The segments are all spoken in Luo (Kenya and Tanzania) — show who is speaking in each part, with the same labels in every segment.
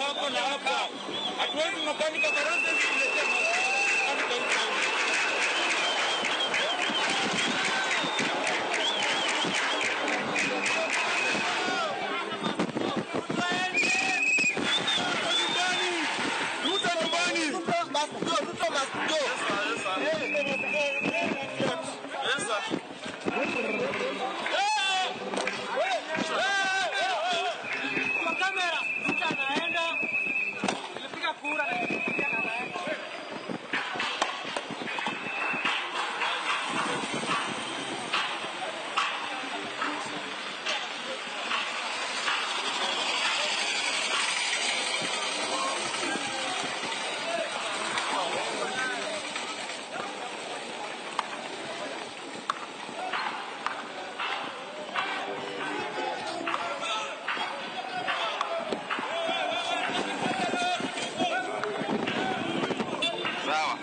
Speaker 1: Wako na hapa. Hatuwezi makanika baraza hizi kuletea makanika.
Speaker 2: Ruto must go.
Speaker 1: Yes, sir.
Speaker 3: Kwa kamera Ruto anaenda, nilipiga kura na nilipiga na anaenda.
Speaker 4: Sawa.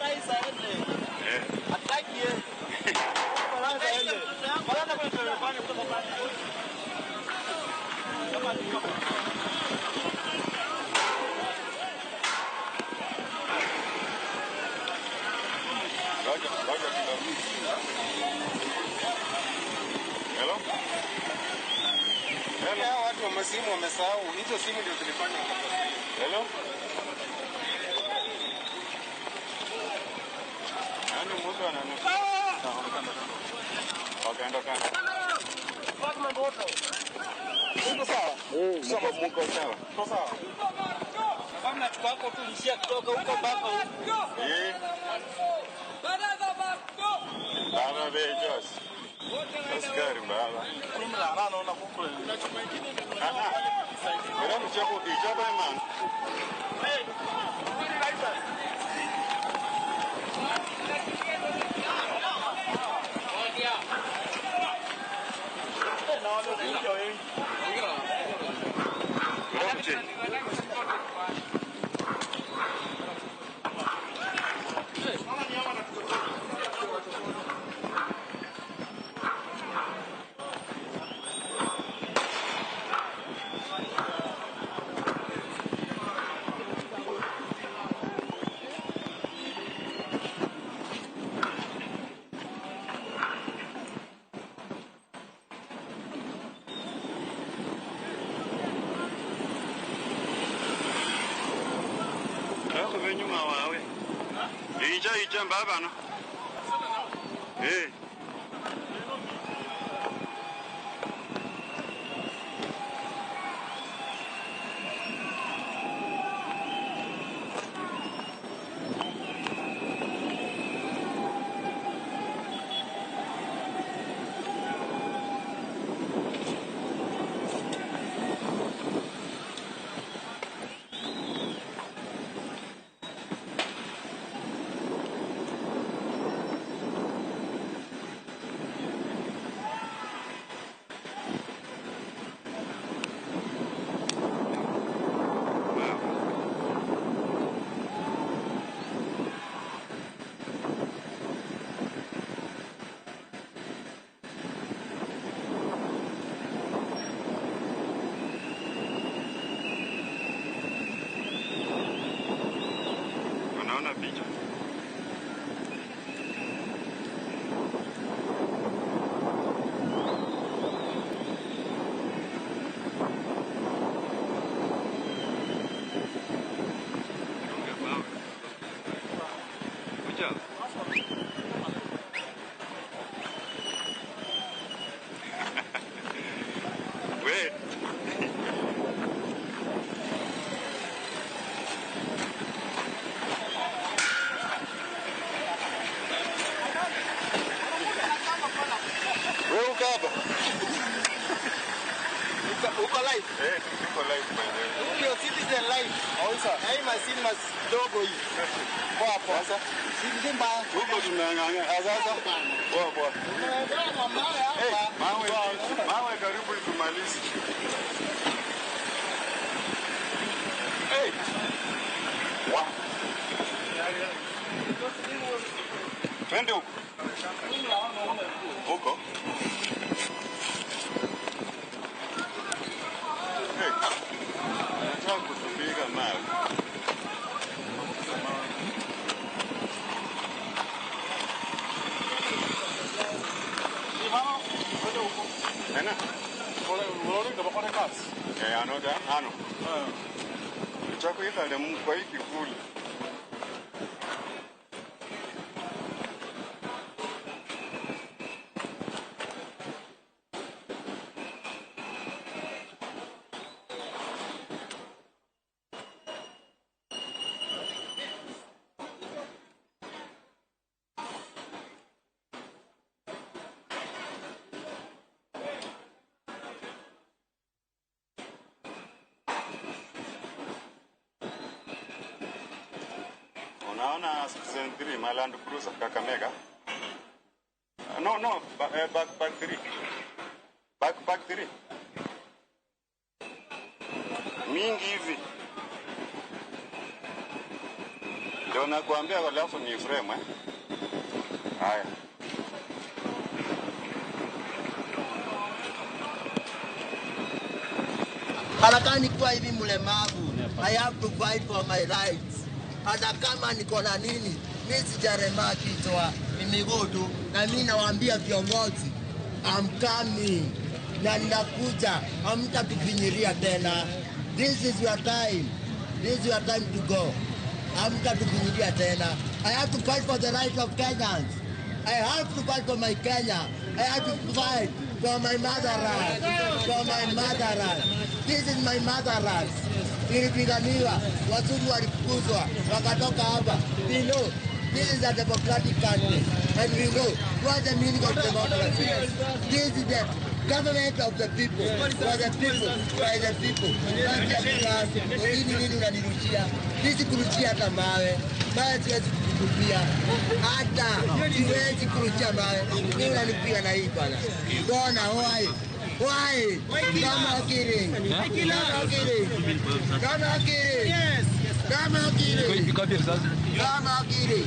Speaker 2: Rais aende. Hataki yeye. Baraza aende. Baraza kuna telefoni kutoka pale.
Speaker 4: Ngoja, ngoja kidogo. Hello? Hello?
Speaker 5: Hao watu wa masimu wamesahau, hizo simu ndio zilifanya.
Speaker 4: Hello? Yaani mtu anani. Wakaenda kando.
Speaker 5: Uko sawa?
Speaker 4: Mko mko sawa.
Speaker 5: Uko sawa?
Speaker 1: Kama nachukua hapo tu njia kutoka huko mpaka huko.
Speaker 4: Eh, baba bejos. Askari baba. Era mchako ijaba man. Era mche. Ako benyuma wawe. Ija ija baba no. Eh. Unaona picha? Dunga mawe. Kuja. We.
Speaker 2: kidogo hii. Poa poa.
Speaker 4: Sasa
Speaker 2: Si mbaya.
Speaker 4: huko tunang'ang'ana. Sasa poa poa. Hey, mawe mawe karibu itumalize. Hey. Wa. Twende huko. Huko. Hey. Anataka kutupiga mawe. Ena? Eh, ano da, ano. Chakuikale kwa hii kivuli. Unaona Citizen 3 my Land Cruiser Kakamega? No, no, back back 3. Back back 3. Mingi hivi. Ndio nakuambia alafu ni frame eh. Haya.
Speaker 6: Harakani kuwa hivi mlemavu. I have to fight for my rights. Hata kama niko na nini, mi sijaremaa kichwa, ni miguu tu. Na mi nawaambia viongozi, I'm coming na ninakuja, hamtatufinyiria tena. This is your time, this is your time to go. Hamtatufinyiria tena. I have to fight for the rights of Kenyans. I have to fight for my Kenya. I have to fight for my motherland. For my motherland. This is my motherland. Ilipiganiwa, wazungu walifukuzwa, wakatoka hapa. We know this is a democratic country and we know what the meaning of democracy. This is the government of the people, for the people, by the people. Nini nini unanirushia? Sisi kurushia hata mawe. Mawe siwezi kukutupia. Hata siwezi kurushia mawe. Nini unanipiga na hii bwana? Mbona why? Why? Kama kidding. Kama kidding. Kama kidding. Kama kidding. Kama kidding.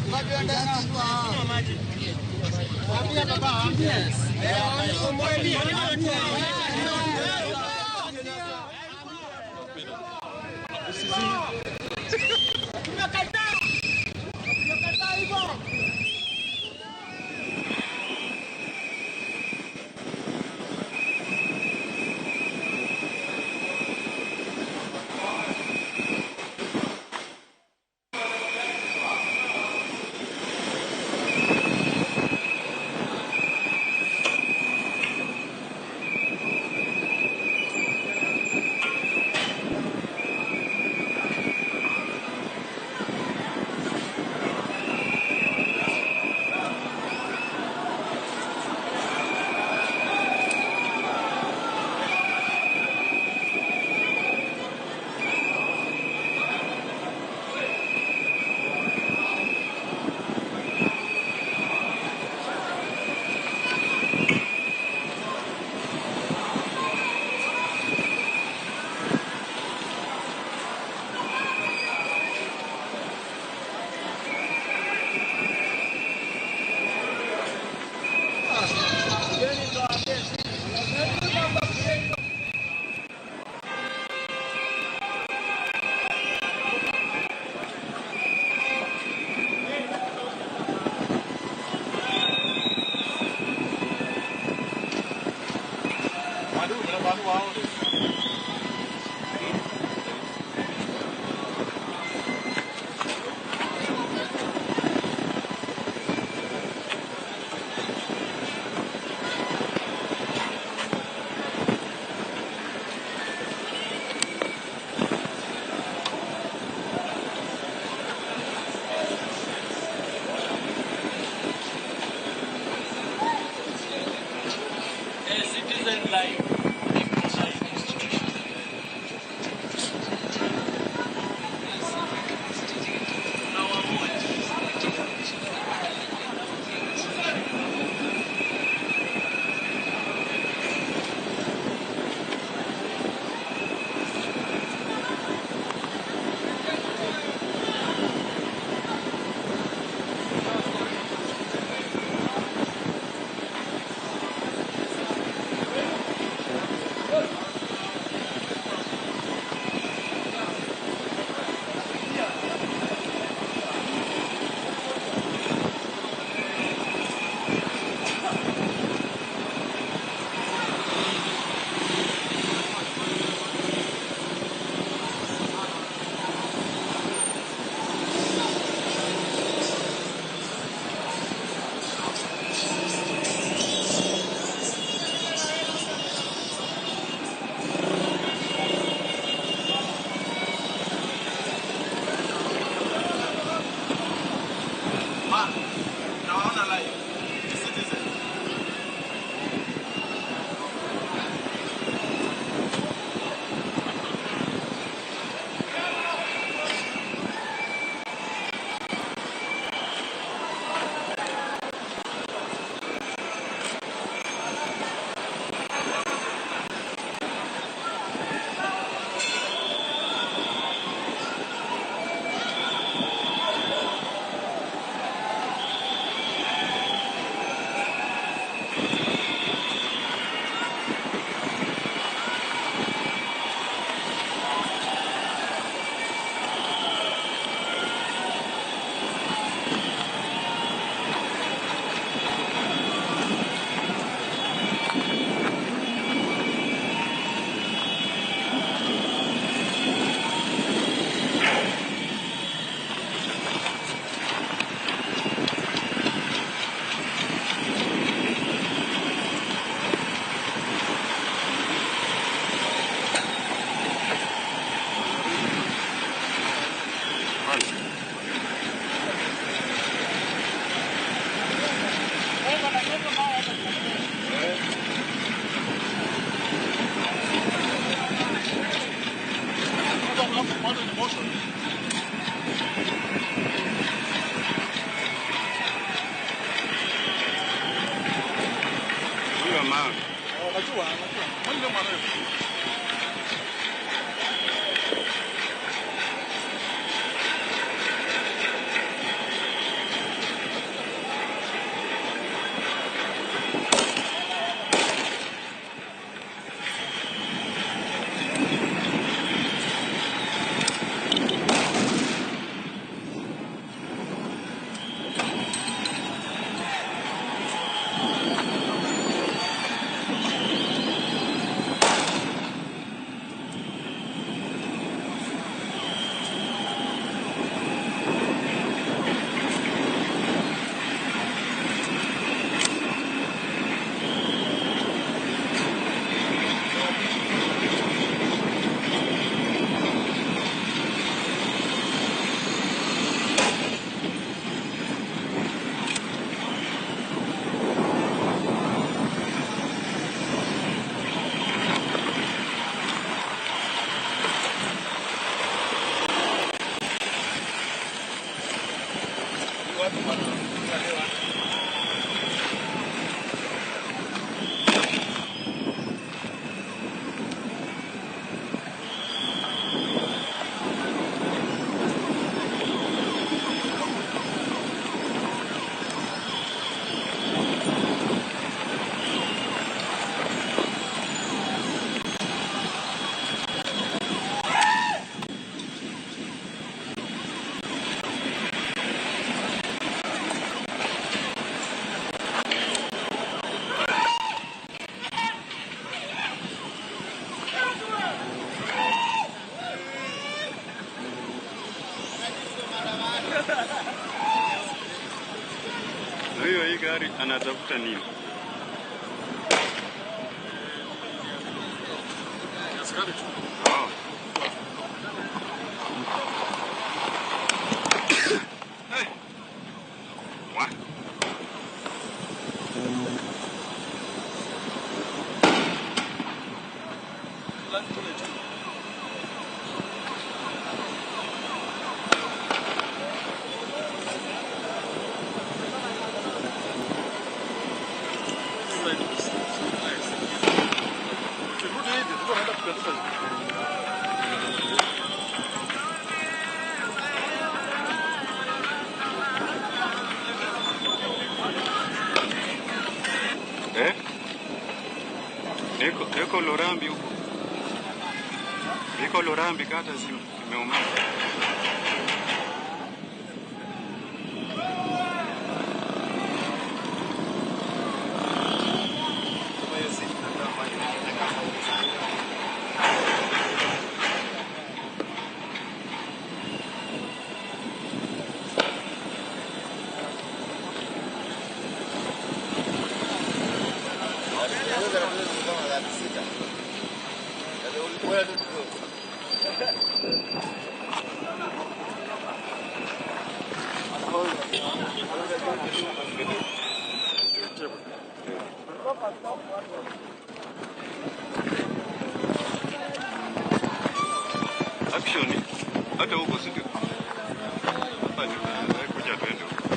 Speaker 3: Tumekataa hivyo.
Speaker 4: Hiyo hii gari anatafuta nini?
Speaker 5: Askari tu.
Speaker 4: Oh. Hey. Wa.
Speaker 5: Ukirudi hivi, mtu anaenda kupeluka hivi.
Speaker 4: Eh? Niko Lorambi huko. Niko Lorambi kata simu imeumia. Action hata huko si ndio? Hapa ni kuja twende huko.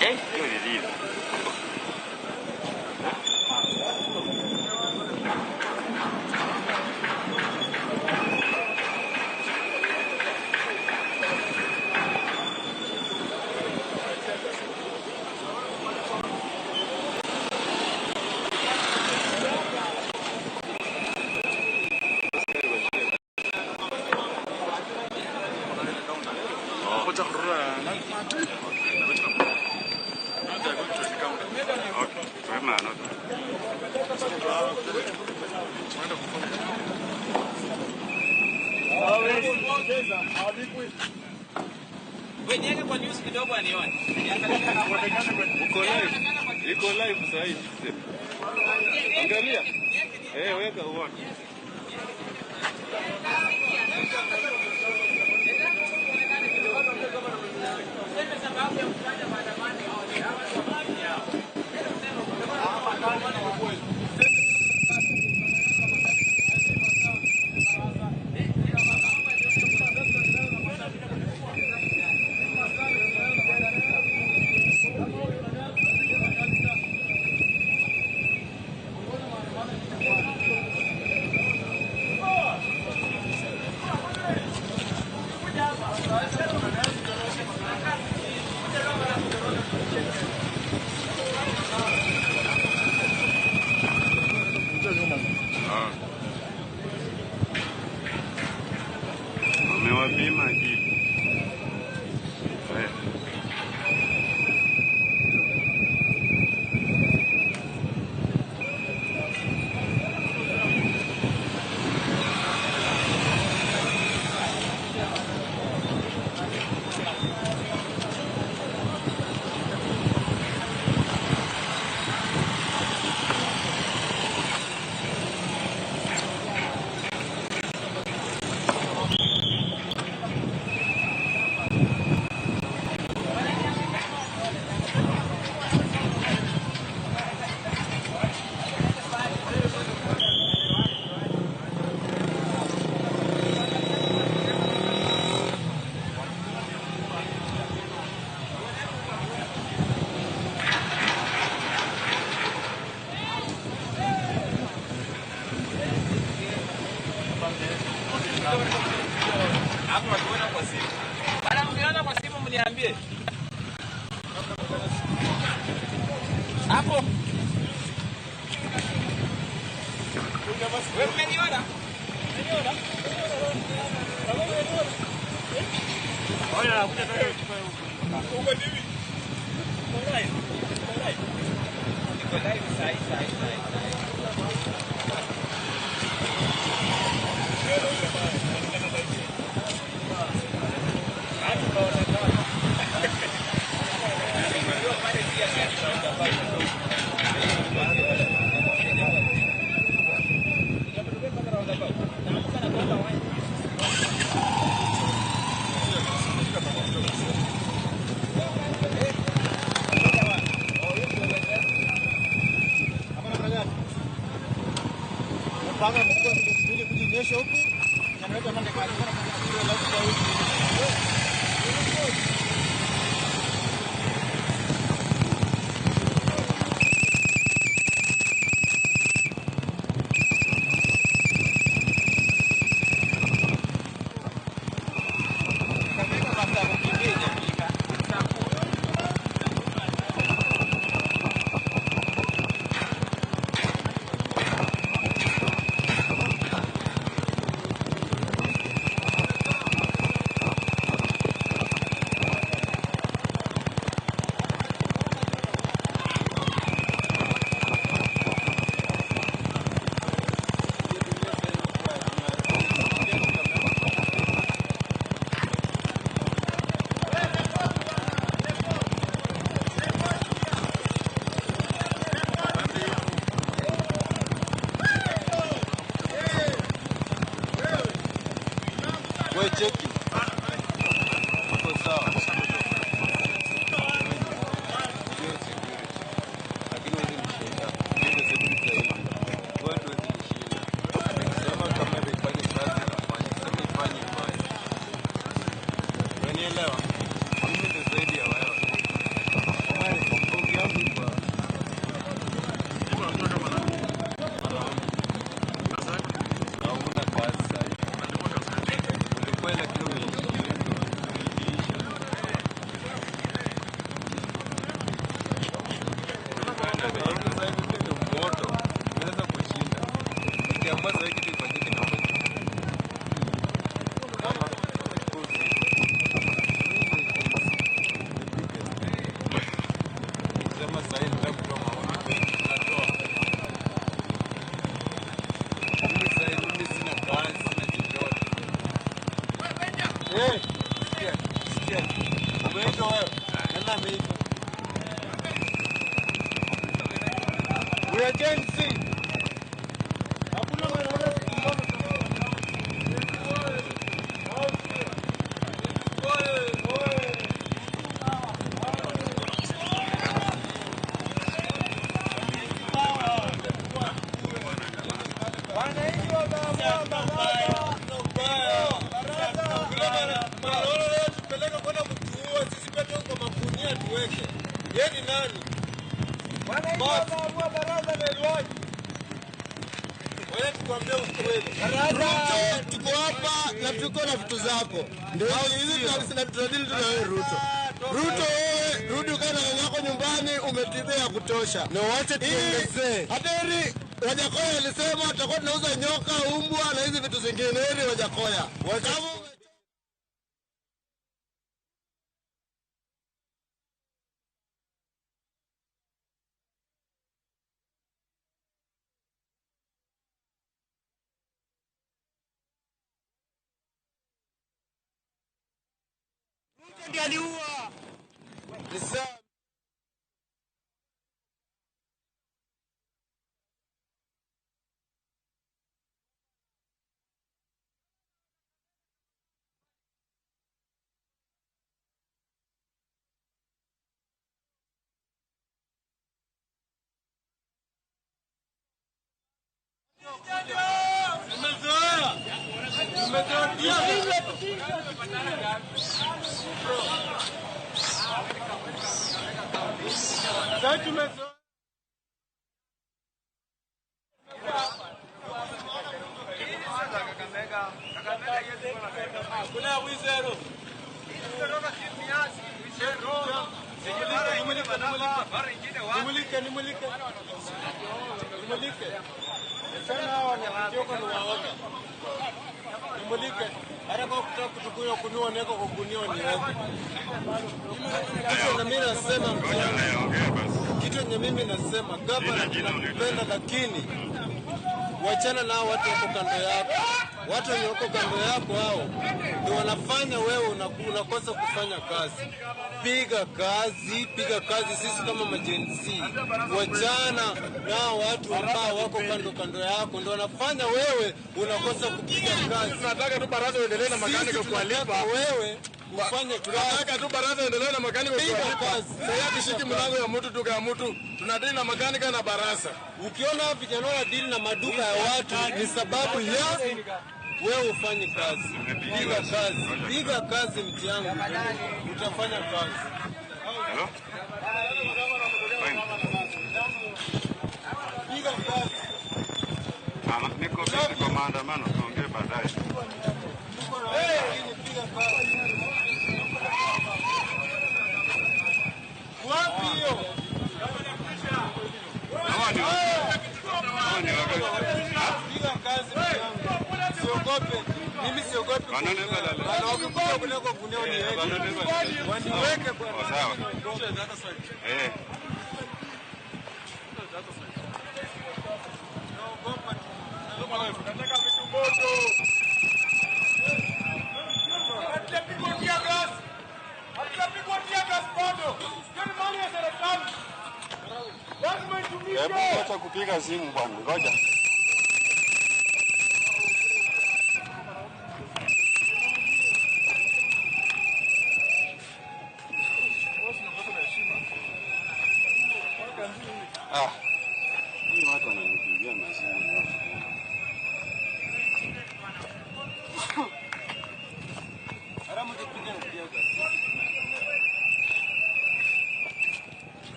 Speaker 4: Eh, hiyo ni nini? Okay, wema another.
Speaker 1: Niweke kwa news kidogo anione.
Speaker 4: Uko live. Iko live sasa hivi. Angalia. Eh, weka uone. Tunawapima akili. Eh.
Speaker 1: Hapo watuona kwa simu. Bana, mkiona kwa simu mniambie. Hapo. Wewe umeniona? Umeniona? Uko TV. Uko live. Uko live. Niko live sahi sahi sahi.
Speaker 2: Panga mkuu mbili kujinyesha huku na mleta pande kwa
Speaker 5: Wewe cheki. Uko sawa. Hiyo security. Lakini huwezi nishinda. Mimi ndio security zaidi. Wewe ndio huwezi nishinda. Nikisema kamera ifanye kazi inafanya. Sema ifanye ifanye. Unanielewa? Mimi ndio zaidi ya wewe. Wewe, mbogi yangu iko hapa. Hauna kazi sasa. Ulikuwa lakini uliisha. Sasa hivi mimi ndio moto. Naweza kushinda. Nikiamua sasa kitu ifanyike nafanya. Kama sema sasa hivi nataka kutoa maoni. Natoa. Mimi sasa hivi mimi sina kazi, sina chochote. Eh, sikia, sikia. Umeitwa wewe? Nani ameitwa? We are Gen Z. Hakuna mwanaume Tupeleka kwenda kutuua sisi pia tuwe kwa magunia tuweke. Yeye ni nani? Wameamua baraza la Elwani. Wewe tukwambie ukweli.
Speaker 6: Ruto, tuko hapa na tuko na vitu zako. Au hizi tunadili tu na wewe Ruto. Ruto wewe, rudi ukae na mama yako nyumbani, umetibia ya kutosha.
Speaker 5: Na wache tuongezee.
Speaker 6: Hata heri Wajakoya alisema tutakuwa tunauza nyoka, umbwa na hizi vitu zingine. Heri Wajakoya. Kama
Speaker 3: Ndiye aliua.
Speaker 5: Ni sawa. Nimulike. Sana hawa wanachoka ni waoga. Nimulike. Hata kwa kutaka kuchukua kunua niko kwa gunia niweke. Kitu na mimi nasema kitu yenye mimi nasema gavana tunakupenda, lakini wachana na hao watu wako kando yako. Watu wenye wako kando yako hao ndio wanafanya wewe unakosa kufanya kazi. Piga kazi, piga kazi. Sisi kama majenzi, wachana na hao watu ambao wako kando kando yako, ndio wanafanya wewe unakosa kupiga kazi.
Speaker 7: Tunataka tu baraza uendelee na makanika
Speaker 5: Sisi
Speaker 7: kuwalipa.
Speaker 5: tunataka wewe ufanye kazi.
Speaker 7: Tunataka tu baraza uendelee na makanika
Speaker 5: Piga
Speaker 7: kuwalipa.
Speaker 5: kazi.
Speaker 7: Sasa hatushiki mlango ya mtu duka ya mtu. Tunadili na makanika na baraza.
Speaker 5: Ukiona vijana wanadili na maduka ya watu ni sababu ya wewe ufanye kazi. Piga kazi, piga kazi mti yangu, utafanya kazi.
Speaker 4: Hello? Fine.
Speaker 5: Piga kazi.
Speaker 4: Mama, niko busy kwa maandamano, tuongee baadaye.
Speaker 5: Lakini piga kazi. Wapi hiyo?
Speaker 4: Hawa ni hawa ni wakati.
Speaker 5: Piga kazi mti yangu. Siogope. Mimi siogopi.
Speaker 4: Wanane balala.
Speaker 5: Bana wakikuja kunako gunia uniweke.
Speaker 4: Wanane balala.
Speaker 5: Waniweke bwana.
Speaker 4: Oh, sawa. Eh.
Speaker 1: Hatujapigwa tear gas. Hatujapigwa tear gas bado. Hiyo ni mali ya serikali. Lazima itumike.
Speaker 4: Hebu acha kupiga simu bwana, ngoja. Ah, hii watu wananipigia masimu.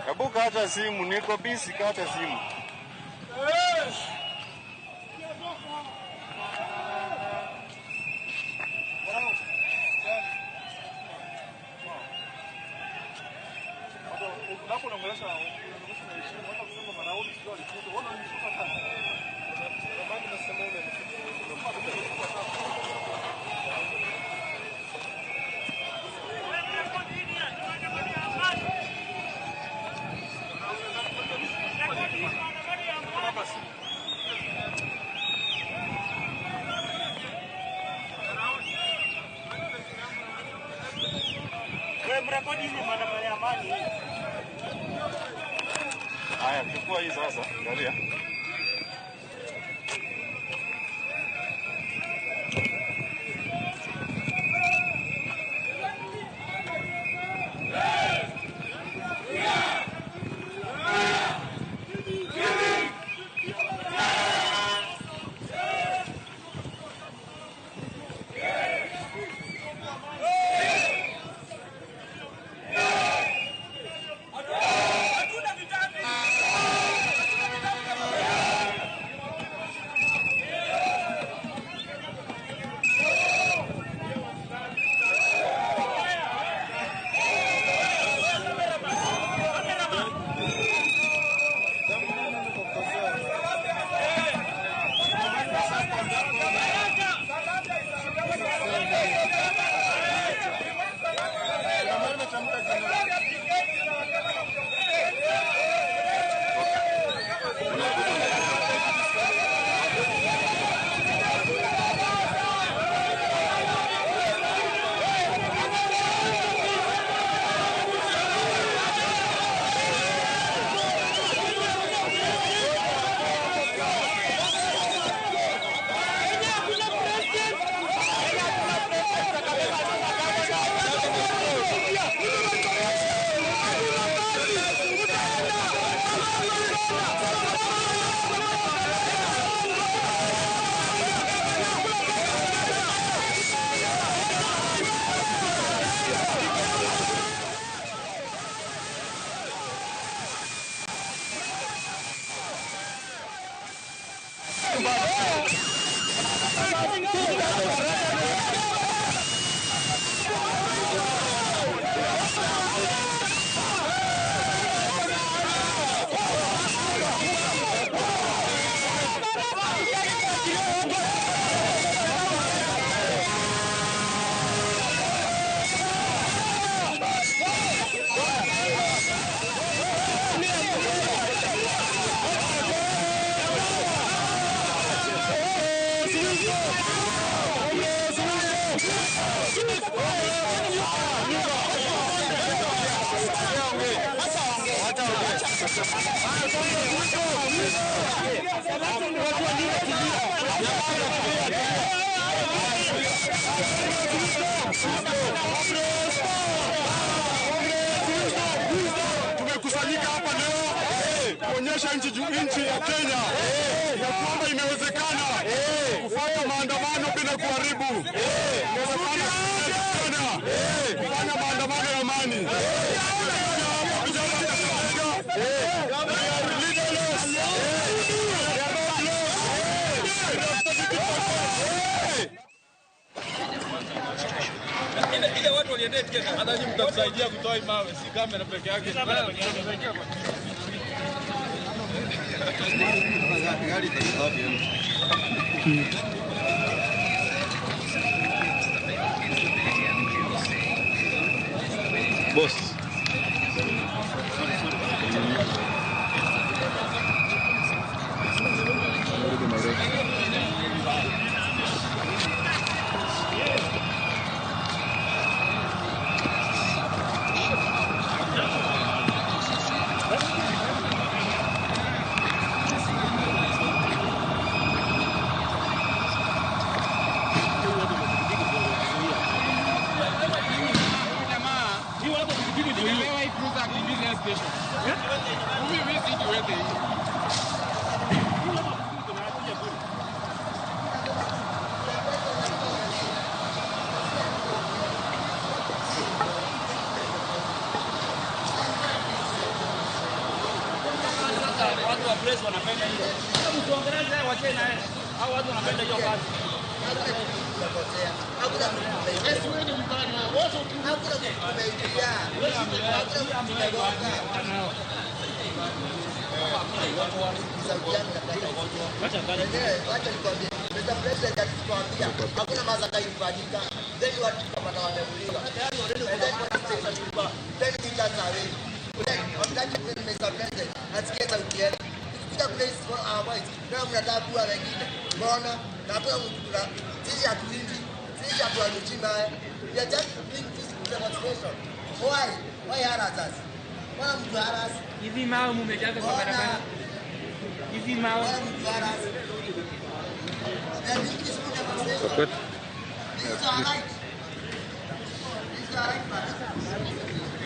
Speaker 4: Hebu kata simu, niko busy, kata simu. Haya, chukua hii sasa, angalia.
Speaker 1: Hatuna vitambi. Hatuna vitambi.
Speaker 7: Tumekusanyika hapa leo kuonyesha nchi ya Kenya ya kwamba imewezekana kufanya maandamano bila kuharibu. Imewezekana kufanya maandamano ya amani.
Speaker 1: Ile watu waliendea hata nyinyi mtatusaidia kutoa mawe, si kamera peke yake.
Speaker 4: Boss.
Speaker 1: Watu wa press wanapenda hiyo. Mtu wache na yeye. Hao watu wanapenda hiyo kazi.
Speaker 6: Hakuna mtu tumeingia. Hakuna mtu tumegonga. Wacha nikwambie, Mr. President alituambia hakuna massacre ilifanyika. Then watu tukapata wameuliwa. And then wanasema tulikuwa 10 meters away. Then wakati Mr. President asikie sauti yetu. Tukikuja kule our voice, leo mnataka kuua wengine. Mbona? Na hakuna mtu tuna sisi hatuwindi, sisi hatuwarushi mawe. We are just doing peaceful demonstration. Why? Why harass us? Mbona mtu harass?
Speaker 3: Hizi mawe mumejaza kwa barabara. Hizi mawe.
Speaker 6: Mbona mtu harass? We are doing peaceful demonstration. This is our right. This is our right, man.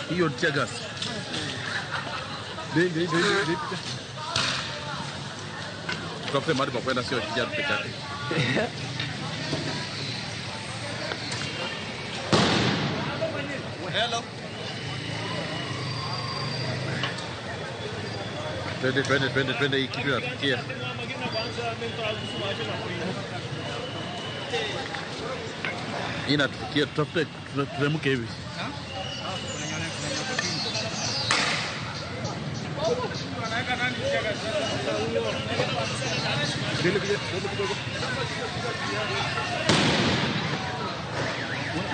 Speaker 7: Hiyo tear gas. Ndio. Tutafute mahali pa kwenda, sio kijana peke yake.
Speaker 5: Hello.
Speaker 7: Twende, twende, twende, twende, hii kitu inatukia. Hii inatufikia, tutafute tuteremke hivi.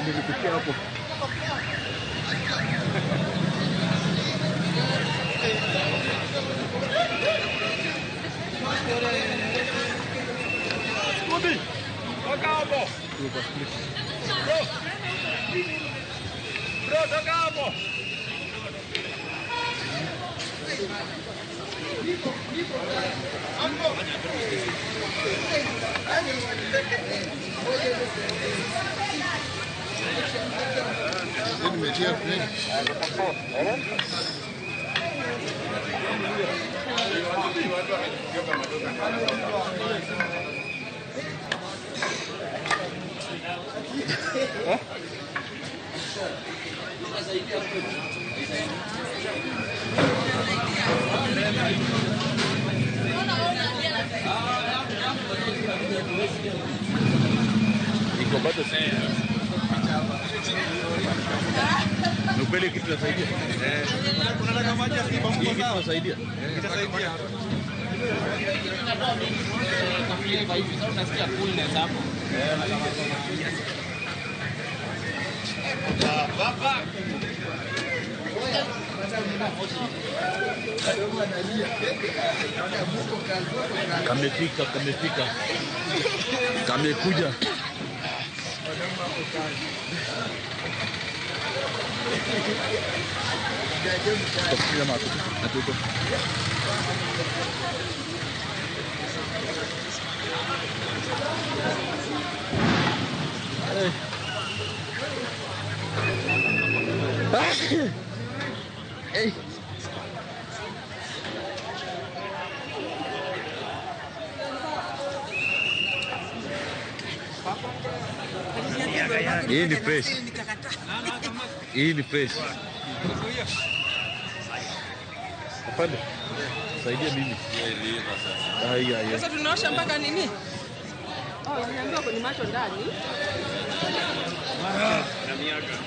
Speaker 7: Nilipitia hapo. Iko bado si. Ni kweli kitu inasaidia.
Speaker 5: Unataka maji ya Simba
Speaker 7: Hii kitu inasaidia.
Speaker 5: Itasaidia.
Speaker 2: Unasikia coolness hapo.
Speaker 7: Kamefika, kamefika. Kamekuja. Tutakuja na tuko. Hey. Hii ni fresh. Hii ni fresh. Afande. Saidia mimi. Ai ai.
Speaker 3: Sasa tunaosha mpaka nini? Oh, niambiwa kwenye macho ndani.
Speaker 1: Na miaka.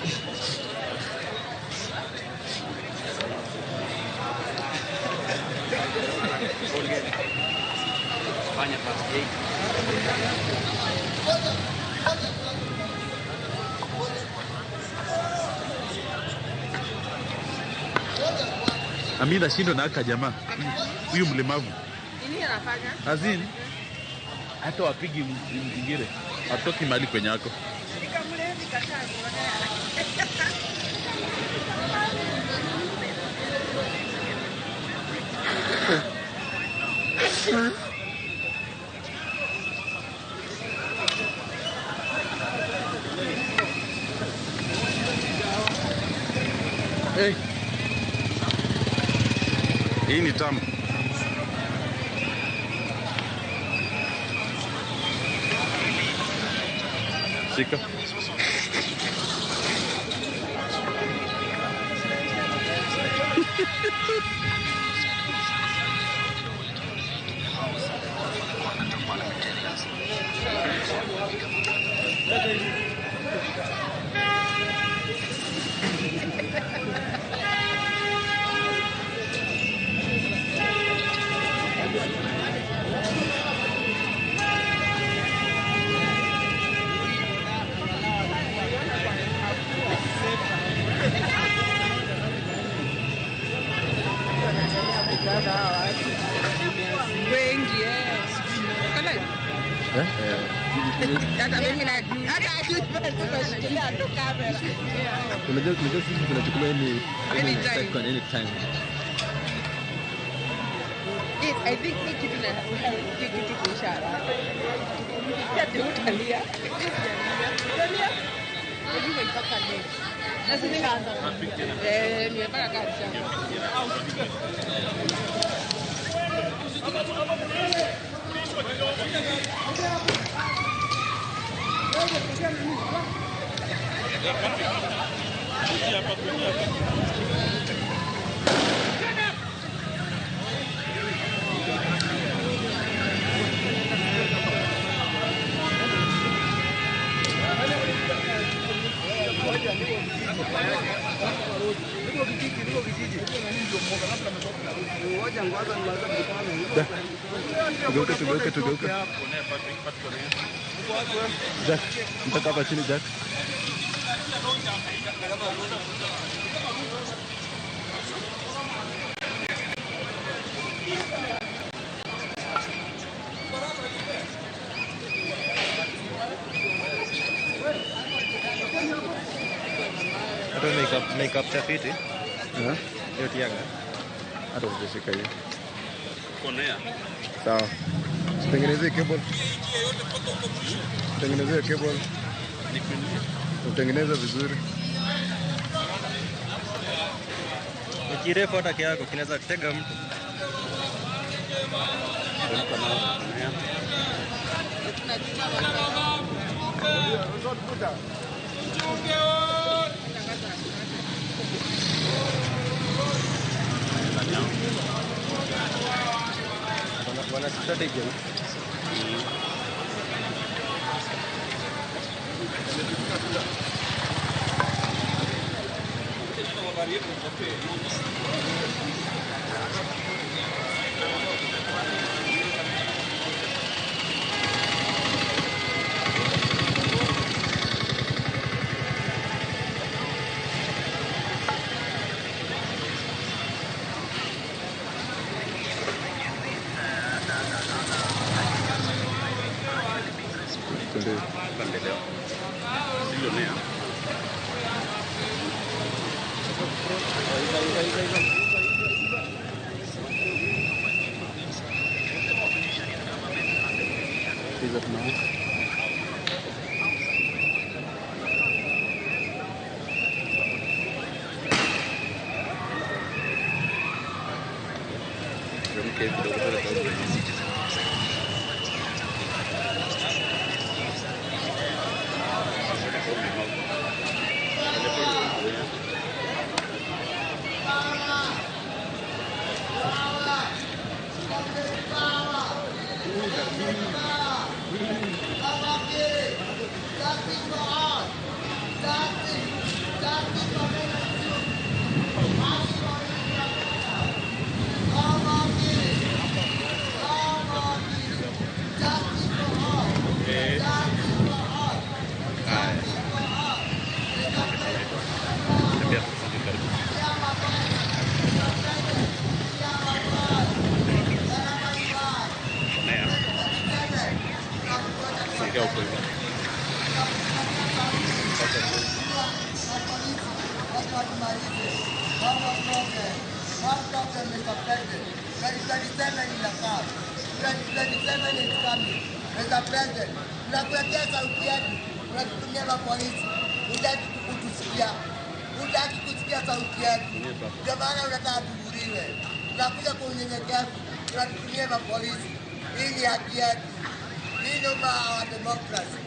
Speaker 2: Fanya first aid.
Speaker 7: Na mimi nashindwa na haka jamaa. Huyu mlemavu.
Speaker 3: Nini anafanya?
Speaker 7: Azin. Hata wapigi mzingire. Hatoki mahali kwenye yako.
Speaker 3: Nikamlevi kataa.
Speaker 7: Hey.
Speaker 4: Hii ni tamu.
Speaker 7: Shika.
Speaker 3: Wengi eh. Kala.
Speaker 7: Eh?
Speaker 3: Hata mimi na hata tunashikilia tu kamera.
Speaker 5: Unajua sisi tunachukulia any
Speaker 3: Anytime.
Speaker 5: second, any time.
Speaker 3: I think ni kitu na hii kitu kuisha haraka. Ati utalia. Utalia. Unajua ipaka leo. Na sisi nikaanza. Eh, nimepaka kazi shamba.
Speaker 7: Tugeuke, tugeuke, tugeuke. Jack, mtaka hapa chini Jack.
Speaker 2: Make up chafiti. Hiyo tiaga.
Speaker 7: Hata ukishika hiyo. Sawa. Tengenezee cable. Tengenezee cable. Utengeneze vizuri.
Speaker 2: Ni kirefu hata kiako kinaweza tega mtu. Wana strategy.
Speaker 6: Tunakuletea sauti yetu, tunakutumia mapolisi, hutaki kutusikia, hutaki kusikia sauti yetu, ndio maana unataka tuvuliwe. Tunakuja kwa unyenyekevu, tunatutumia mapolisi. Hii ni haki yetu, hii ni our democracy.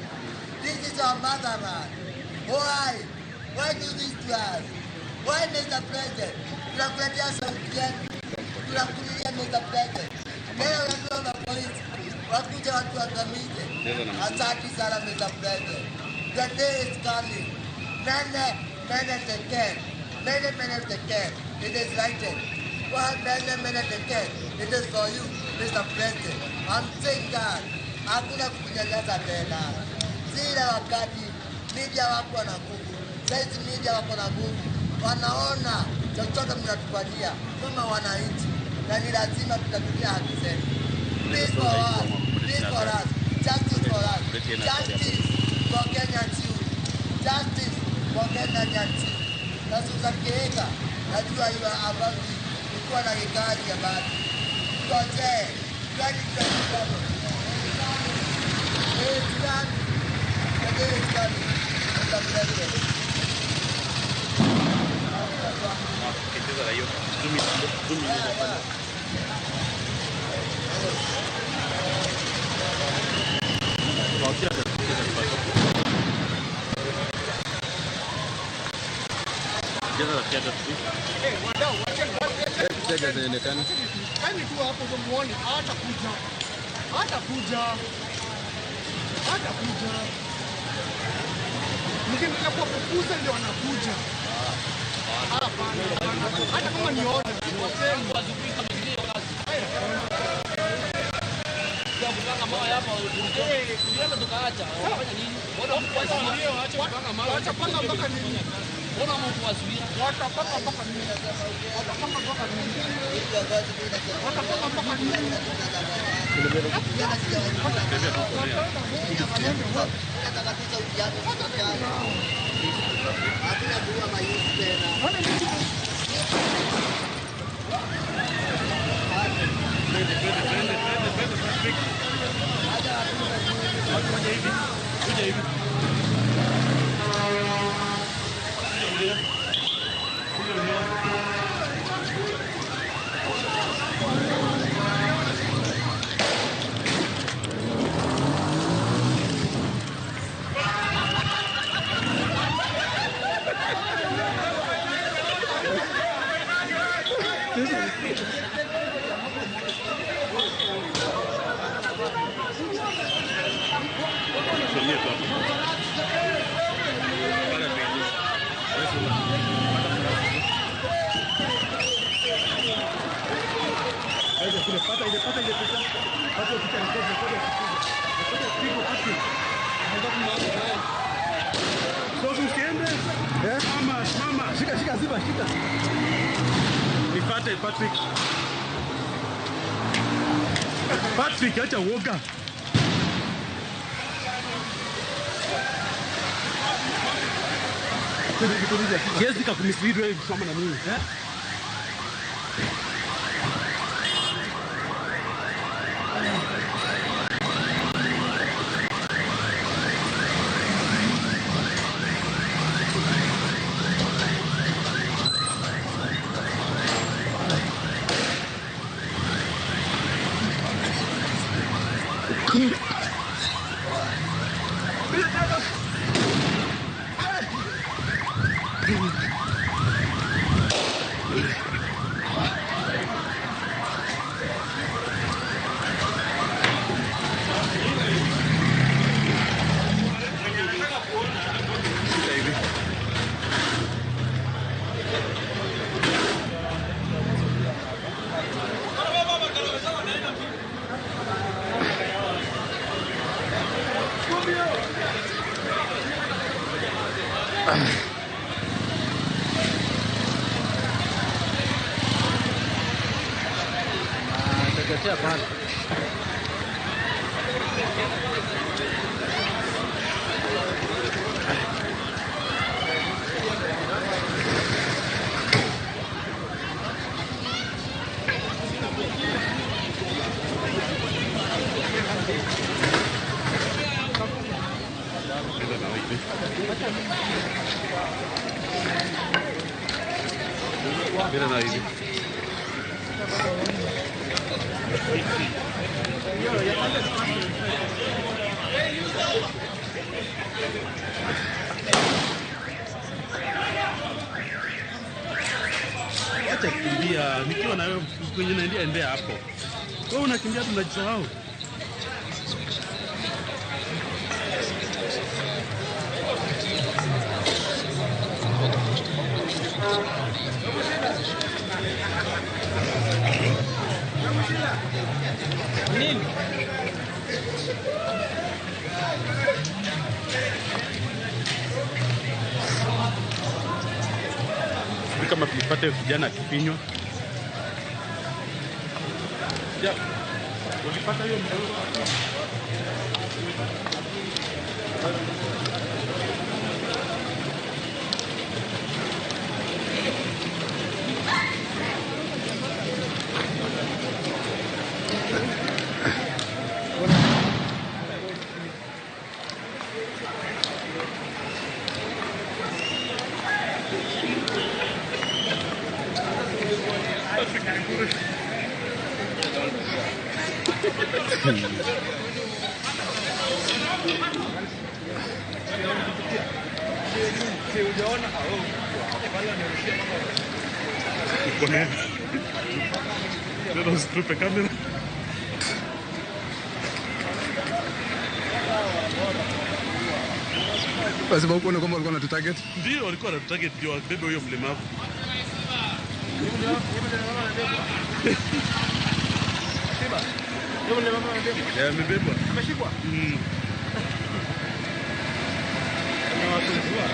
Speaker 6: This is our motherland. Why? Why do this to us? Why, Mr. President? Tunakuletea sauti yetu, tunakulilia Mr. President. Leo unatoa mapolisi wakuja watuangamize. Asante sana Mr. President. The day is coming. Mene, mene tekel. Mene, mene tekel. It is written. Well, mene, mene tekel. It is for you, Mr. President. I'm saying that. Hakuna kukunyanyasa tena. Zile wakati media wako na nguvu. Saizi media wako na nguvu. Wanaona chochote mnatupatia kama wananchi, na ni lazima tutatumia haki zetu. Peace for us, peace for us, justice for us, justice for Kenyan youth, justice for Kenyan youth. Na Susan Kihika, najua you are about kuwa na gari ya basi. Tuoje, 2027. It's coming. The day is coming, Mr. President.
Speaker 1: Kani tu hapo ndio muone hatakuja. Hatakuja. Hatakuja. Mkiendelea kuwafukuza ndio wanakuja. Hapana, hapana. Hata kama ni order, wacheni. Watapanga mpaka nini? Watapanga mpaka nini? Watapanga mpaka nini? Watapanga mpaka nini?
Speaker 6: Hakuna kuua mayuzi tena.
Speaker 7: Kuja hivi. Mama, shika shika ziba shika. Nifate Patrick. Patrick, acha uoga. Siwezi kukumislead wewe kusoma na mimi. Eh? Acha kukimbia, nikiwa na wewe kwenye naendea endea hapo. Wewe unakimbia tunajisahau.
Speaker 5: Nini?
Speaker 7: Kama tulipata kijana akifinywa. Ja. Ulipata hiyo mdogo. Tena usitupe kamera.
Speaker 8: Lazima uone kwamba walikuwa wanatutarget.
Speaker 7: Ndio walikuwa wanatutarget ndio wabebe huyo mlemavu. Amebebwa.
Speaker 1: Ameshikwa?
Speaker 7: Mm. Amewasumbua.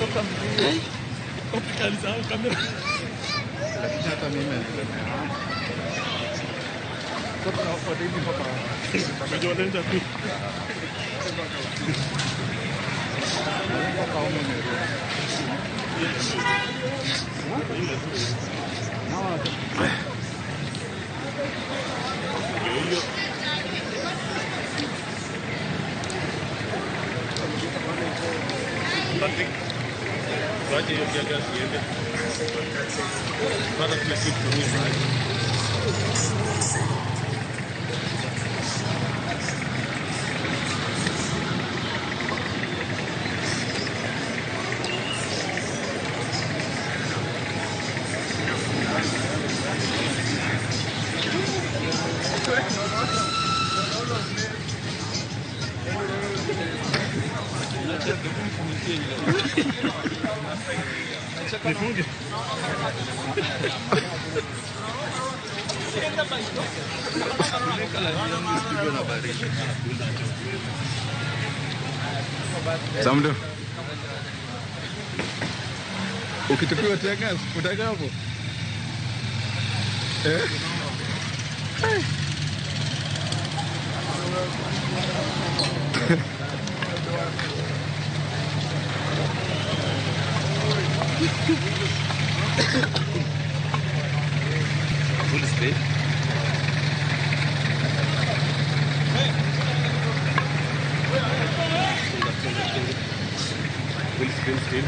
Speaker 3: Imetoka mguu.
Speaker 8: Lakini hata mimi naendelea. Sasa tunafuata hivi mpaka mpaka ume
Speaker 7: Nifunge.
Speaker 8: Samdo. Ukitupiwa tear gas, utakaa hapo? Eh?
Speaker 7: Full speed. Full screen still.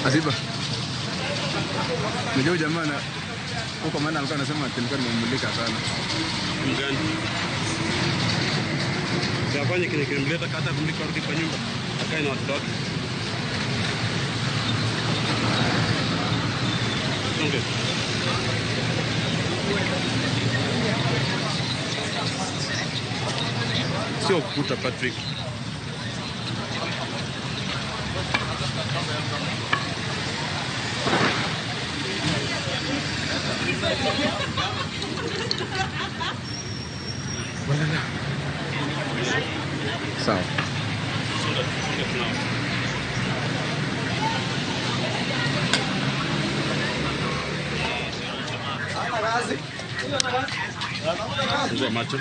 Speaker 8: Asiba. Unajua huyu jamaa na huko maana alikuwa anasema ati nilikuwa nimemulika sana.
Speaker 7: Mgani? Safanye kile kilimleta kata kumlika arudi kwa nyumba. Akae na watoto wake. Okay. Sio kukuta Patrick.
Speaker 8: Sawa.
Speaker 7: Songa, songa tunao. Fungua macho.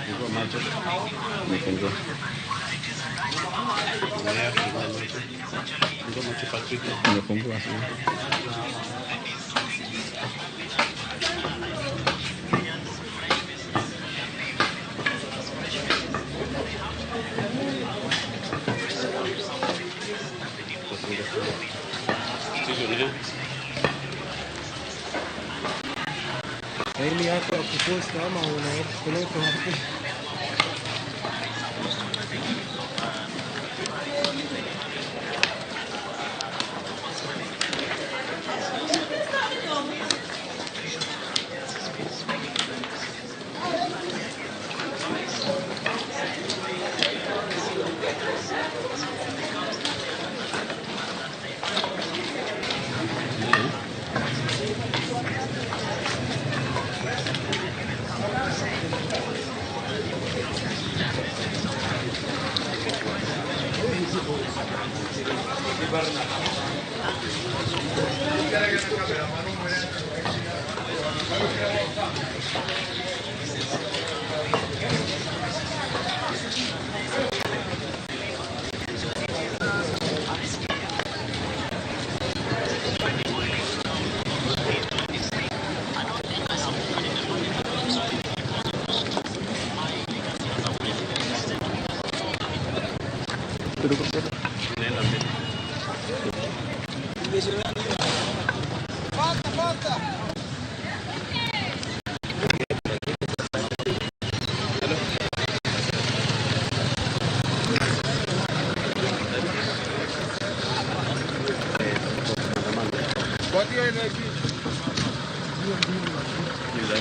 Speaker 7: Fungua macho.
Speaker 8: Nimefungua.
Speaker 7: Endelea, fungua macho. Fungua macho Patrick.
Speaker 8: Nimefungua.
Speaker 7: Still
Speaker 5: Ili yako ya kupost ama unapeleka wapi?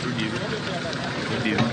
Speaker 8: Rudi hivi. Rudi hivi.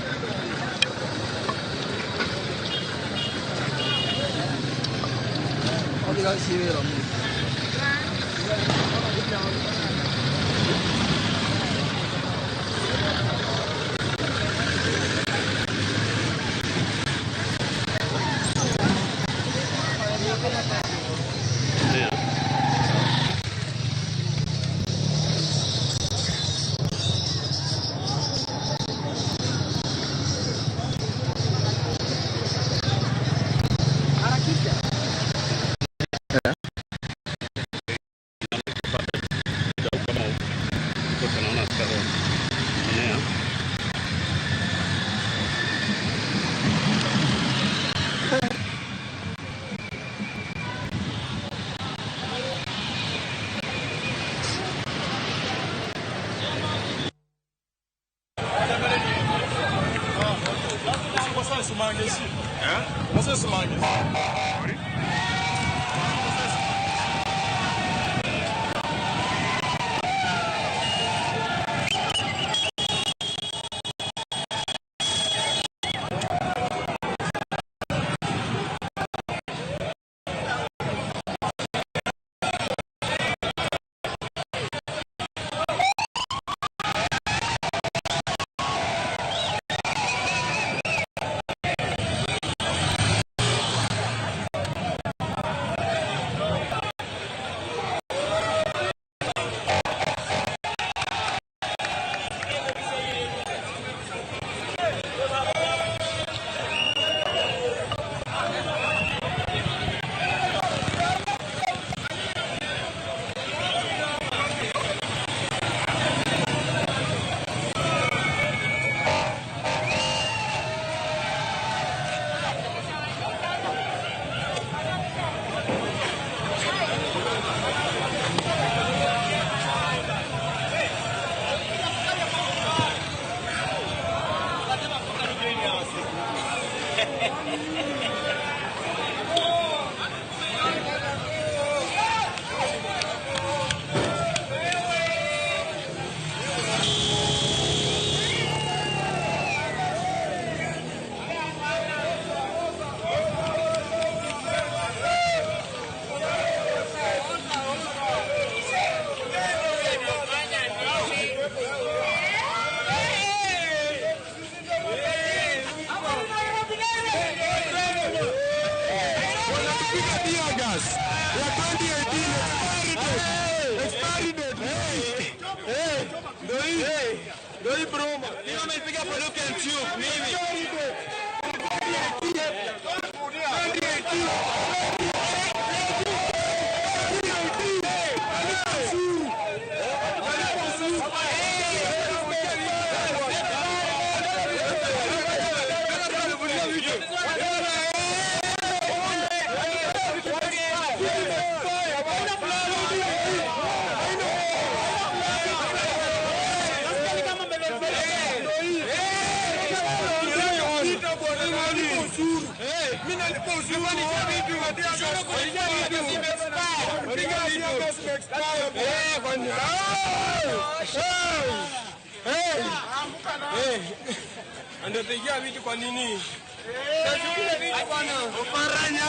Speaker 7: Wanatupiga tear gas ya 2018 expiry date. Expiry date. Hey. Ndio hii. Ndio hii broma. Mimi wameipiga Peruvian tube mimi. Expiry date. 2018.
Speaker 5: Andapigia vitu kwa nini? Tachukua vitu bwana.
Speaker 7: Oparanya.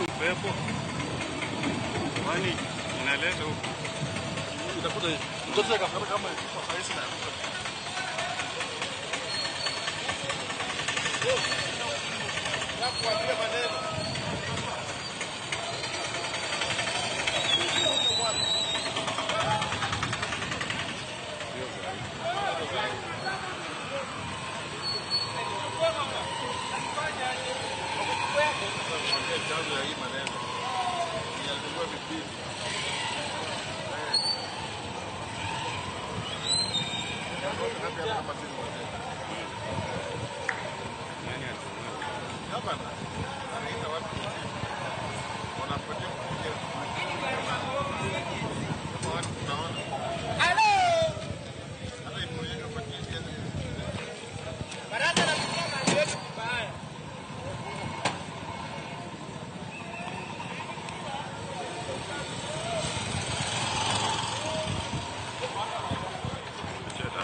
Speaker 4: Upepo kwani inaleta huku
Speaker 5: Itakuja mtoto akafanya kama halisi na kuambia maneno. Chanzo ya hii maneno yalikuwa vipindi.
Speaker 4: Nani atunua?
Speaker 5: Gavana anaita watu wanapatia kuja kama watu tunaona. Hata imeonyeshwa kwa TV.
Speaker 1: Baraza la mali yetu vibaya.
Speaker 4: Cheta.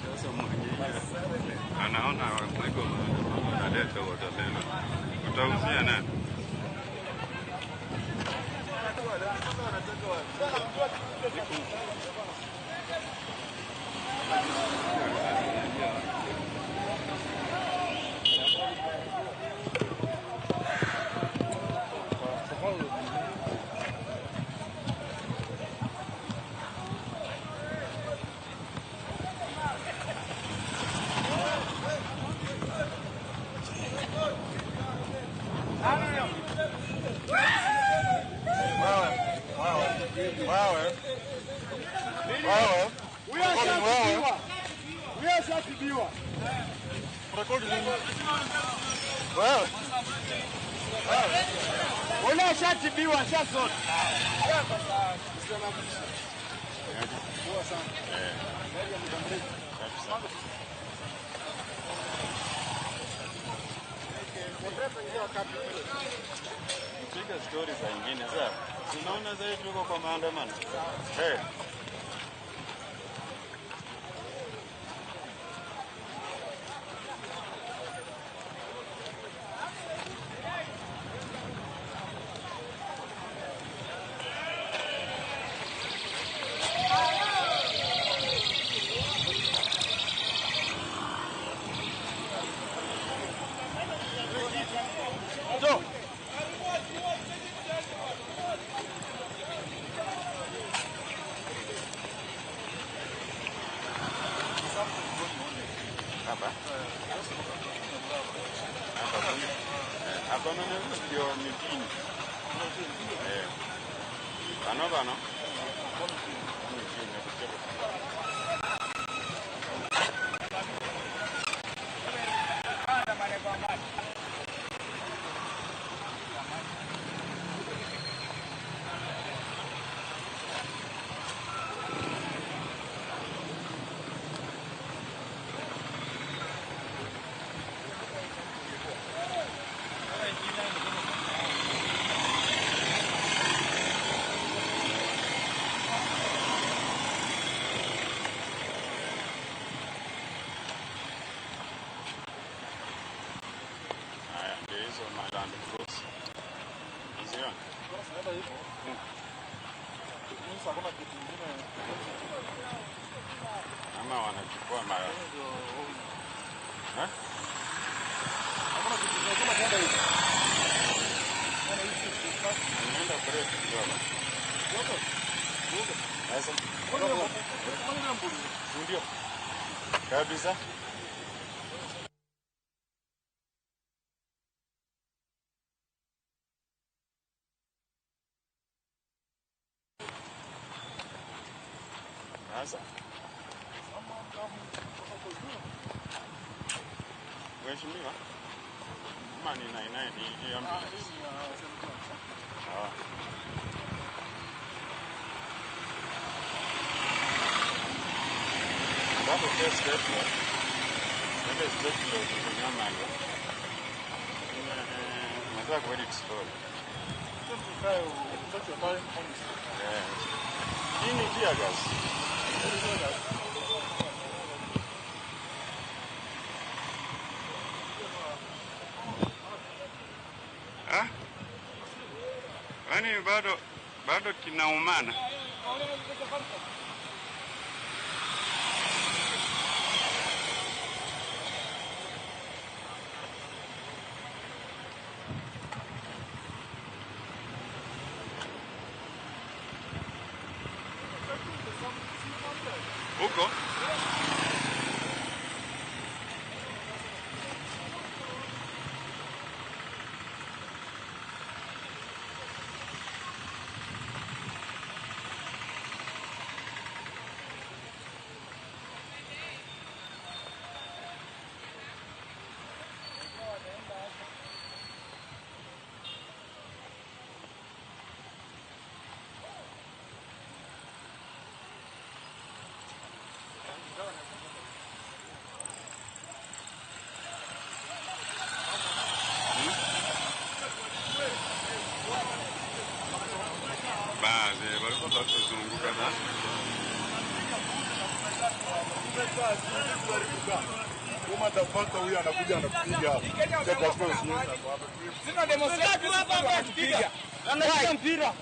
Speaker 4: Sasa mwenyewe anaona mwiko maandamano analeta watermelon. Utauzia nani?
Speaker 1: Huyo
Speaker 7: Wewe.
Speaker 1: Ule ashatibiwa ashasota.
Speaker 4: Piga story saa ingine sawa. Unaona zaidi tuko kwa maandamano. Eh. Hapa. Hapa kuna. Hapa ndio ndio mitini. Eh. Bano bano. Mitini kucheka.
Speaker 1: Sasa hakuna kitu kingine.
Speaker 4: Ama wanachukua mara. Eh?
Speaker 1: Hakuna kitu kingine kama kwenda hivi.
Speaker 4: Nimeenda break kidogo. Sasa ndio. Kabisa. Sasa Mheshimiwa, kama ni 99 ni ambulance. Ah. Bado test test. Ile test ndio kunyama ndio. Nataka kuedit story. Eh. Hii ni tear gas. Ah? Yaani bado kinaumana. Huko walikuwa wakizunguka na
Speaker 1: Motherfucker huyu anakuja anakupiga hapa.
Speaker 5: Sina demonstrate hapa hapa atupiga. Anacheza mpira.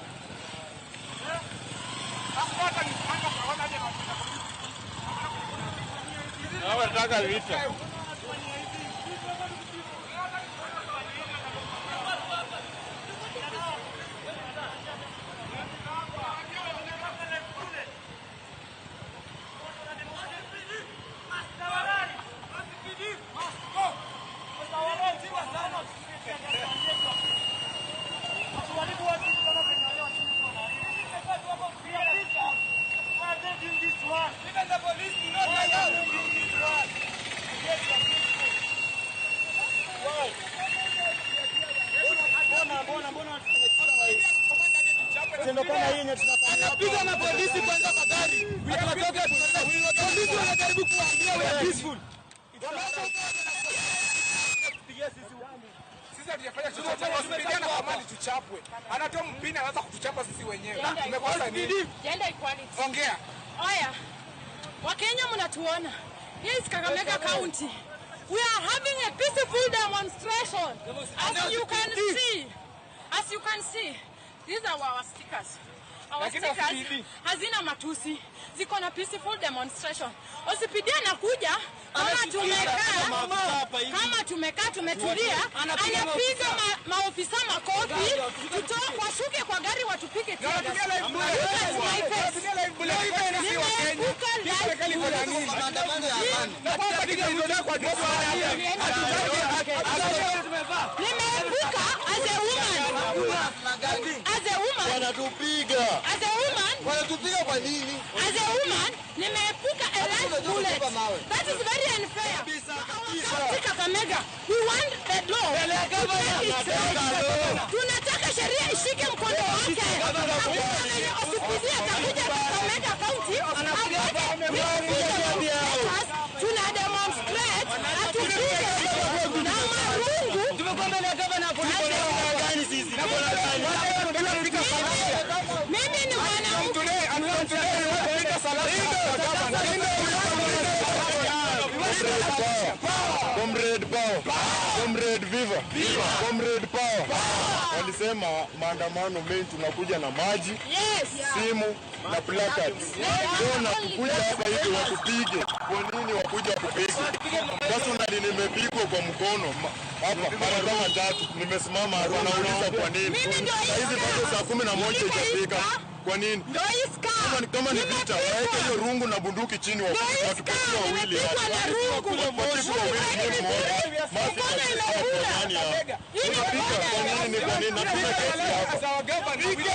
Speaker 4: Wanataka vita.
Speaker 7: Anapiga na polisi kwanza magari. Anatoka polisi wanajaribu kuambia we are peaceful.
Speaker 5: Sisi hatujafanya chochote, wasipigana kwa mali tuchapwe. Anatoa mpini anaanza kutuchapa sisi wenyewe. Tumekosa nini?
Speaker 3: Gender equality.
Speaker 5: Ongea.
Speaker 3: Oya, Wakenya mnatuona. Here is Kakamega County. We are having a peaceful demonstration. As you can see, as you can see, these are our stickers. Our
Speaker 5: Lakini
Speaker 3: stickers
Speaker 5: OCPD.
Speaker 3: hazina matusi, ziko na peaceful demonstration. OCPD anakuja kama tumekaa, kama tumekaa tumetulia,
Speaker 7: Anapiga
Speaker 3: anapiga maofisa makofi, washuke kwa gari watupige tear gas.
Speaker 5: Wanatumia live bullet.
Speaker 3: Look at my face.
Speaker 5: Wanatumia live bullet. Kwani si wa Kenya?
Speaker 3: Nimeepuka
Speaker 5: Hii serikali iko na nini?
Speaker 6: Maandamano ya amani.
Speaker 5: Na kwanza kitu kwa dress
Speaker 3: Nimeepuka as a woman. As a woman.
Speaker 6: Wanatupiga.
Speaker 3: As a woman.
Speaker 6: Wanatupiga kwa nini?
Speaker 3: As a woman, nimeepuka a live bullet. That is very unfair. Our county Kakamega, we want the law to take its right. Tunataka sheria ishike mkondo wake. Hakuna mwenye OCPD atakuja Kakamega County apate peaceful demonstrators. Tuna demonstrate atupige na marungu.
Speaker 7: Tumekuwa mbele ya gavana polisi gani sisi?
Speaker 3: Mimi ni mwanamke.
Speaker 1: Comrade power. Comrade viva. Comrade power.
Speaker 7: Walisema maandamano main tunakuja na maji, simu na placards. Leo na kukuja hapa hivi wakupige. Kwa nini wakuja wakupige? Personally nimepigwa kwa mkono hapa mara kama tatu, nimesimama hapa nauliza kwa nini. Saa hizi bado saa 11 haijafika. Kwa nini? Kama ni vita, waeke hiyo rungu na bunduki chini watupatie wawili hapa. Watupatie wawili mimi mmoja. Tunapika kwa nini? Kwa nini? Hatuna kesi hapa.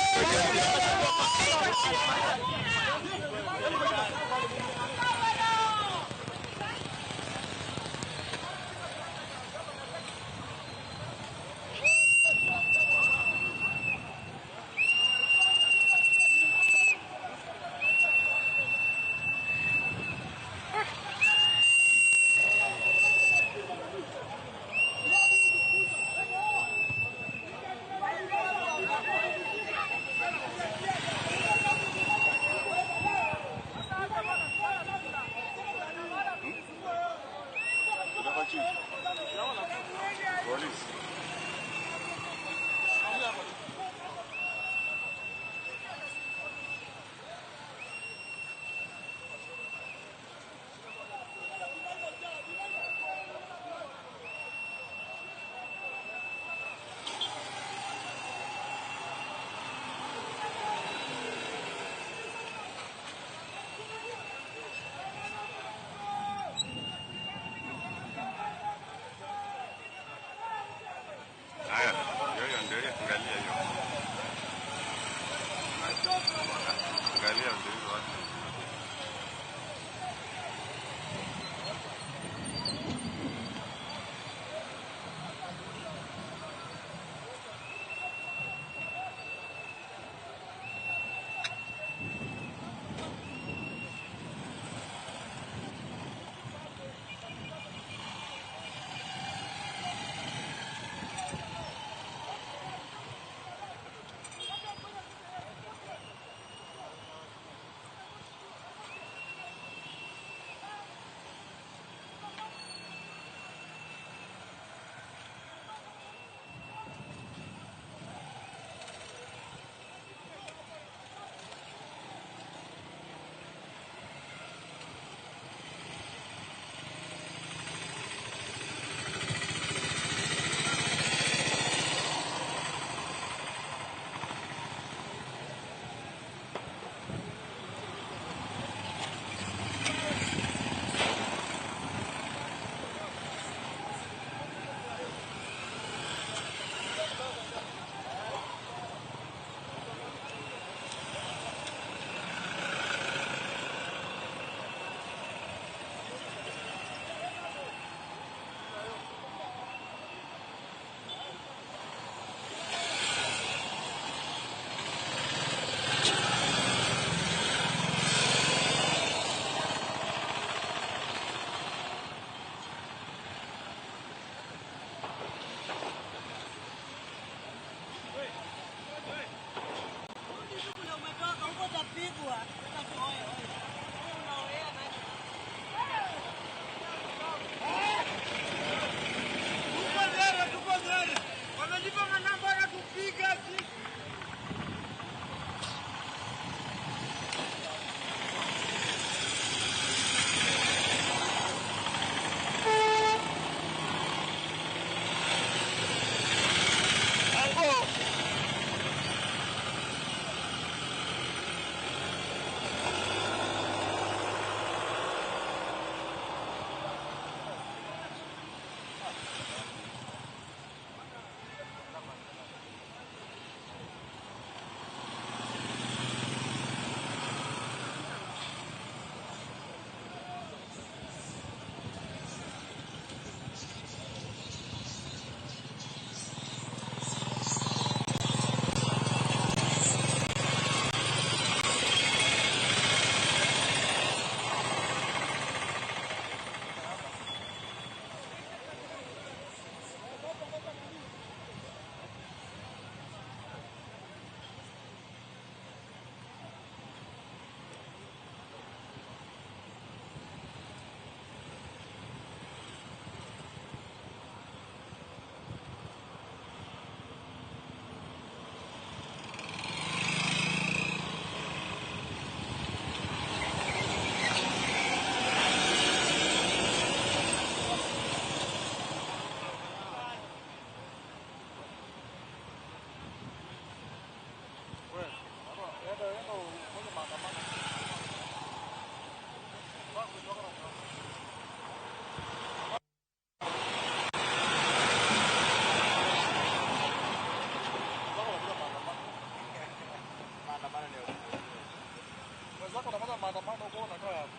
Speaker 1: Maandamano huko unakaa hapo.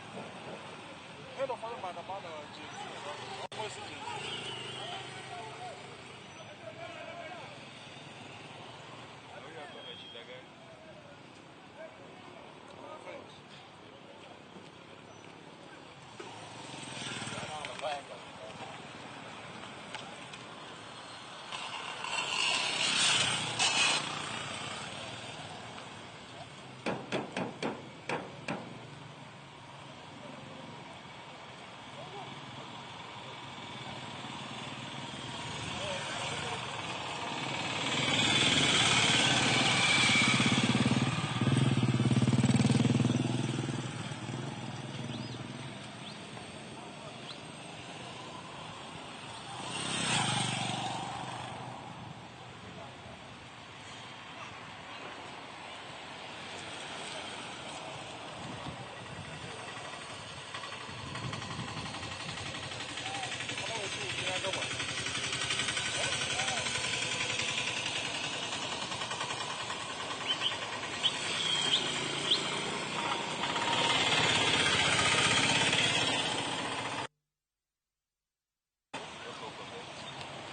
Speaker 1: Nenda fanya maandamano ya Gen Z. Hapo si Gen Z.
Speaker 4: Huyu ako na shida gani?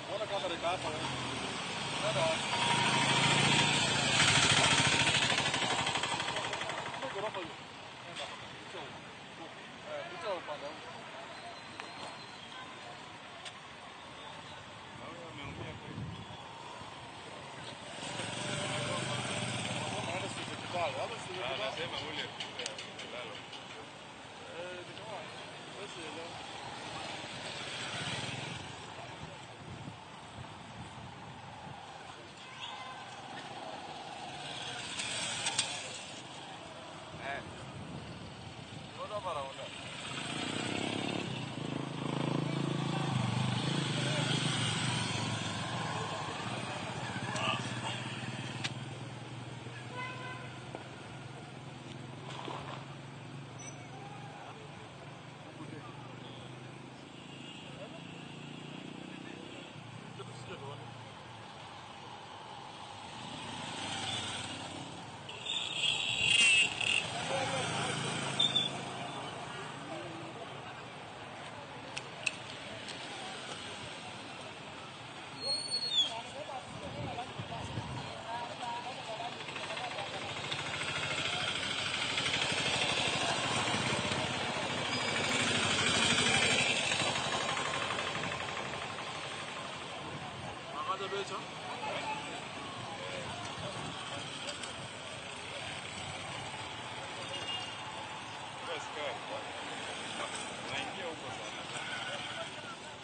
Speaker 1: Mbona kamera iko hapa wewe? Nenda wapi? Mbona ghorofa hiyo? Nenda. Picha huko. Eh, picha upande huko.
Speaker 4: Na huyu ameumia kweli.
Speaker 1: Mbona naenda hospitali? Hapa si
Speaker 4: Ah,
Speaker 1: hospitali.
Speaker 4: Anasema ule ule amelala.
Speaker 1: Eh, ni kama wewe sielewi.
Speaker 4: Eh.
Speaker 1: Mbona mara ona?
Speaker 4: Huyu askari bwana. Naingia huko sana sana.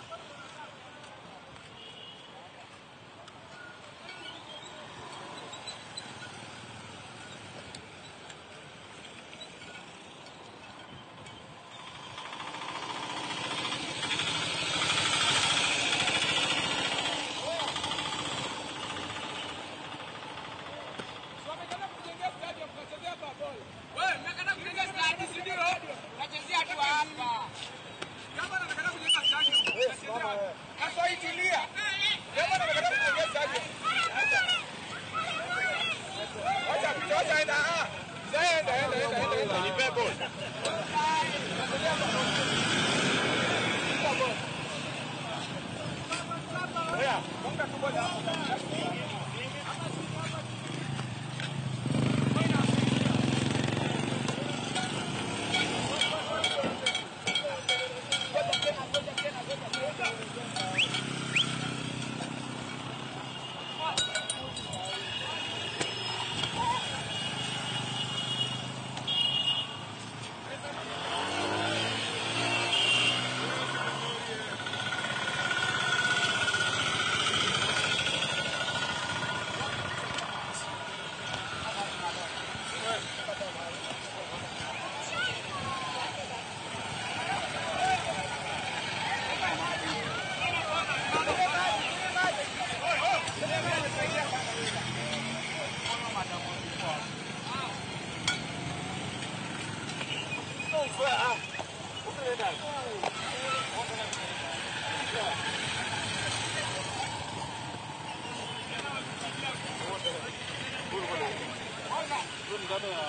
Speaker 1: Huyu ni dada ya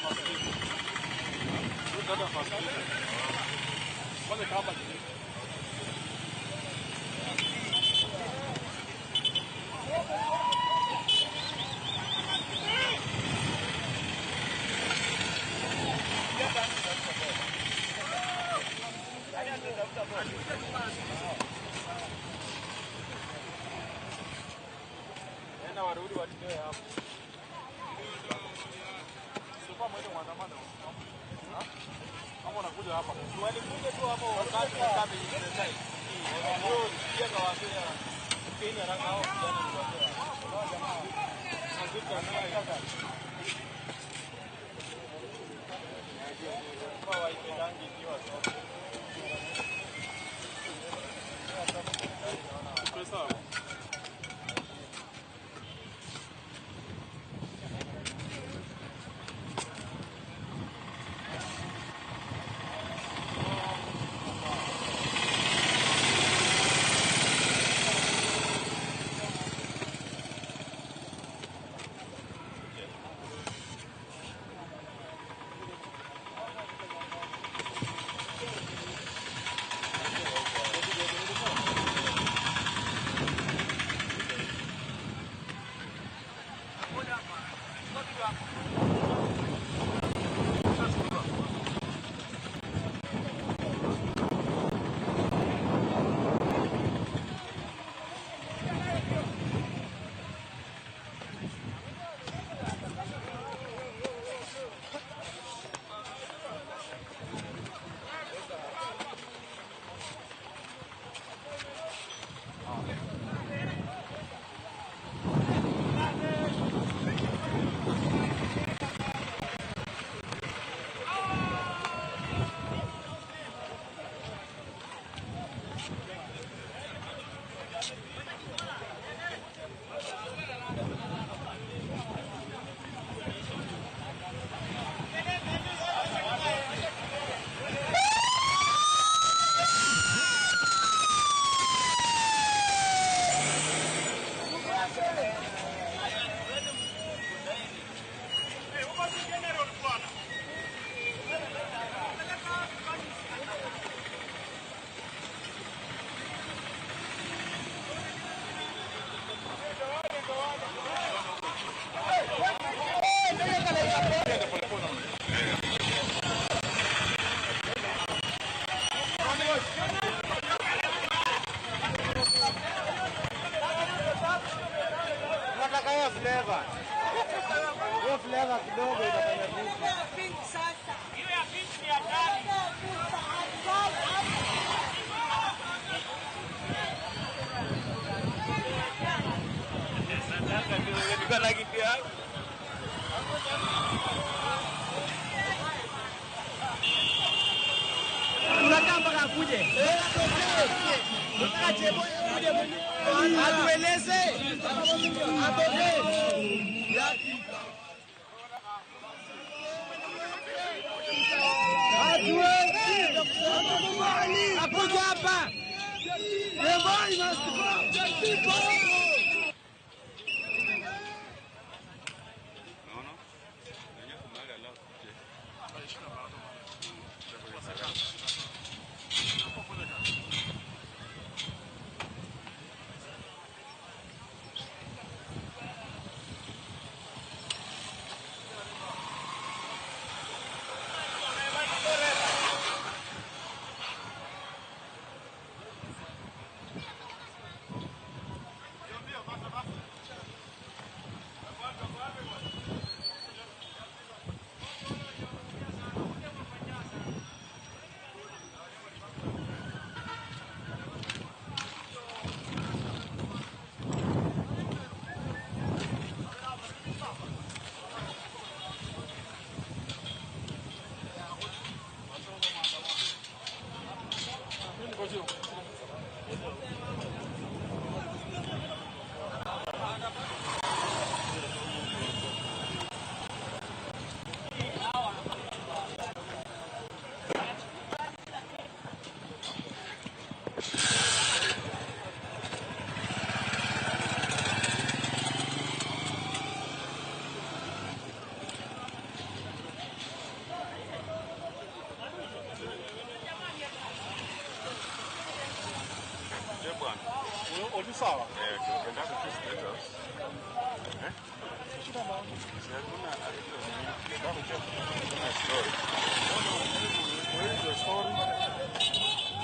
Speaker 1: mama.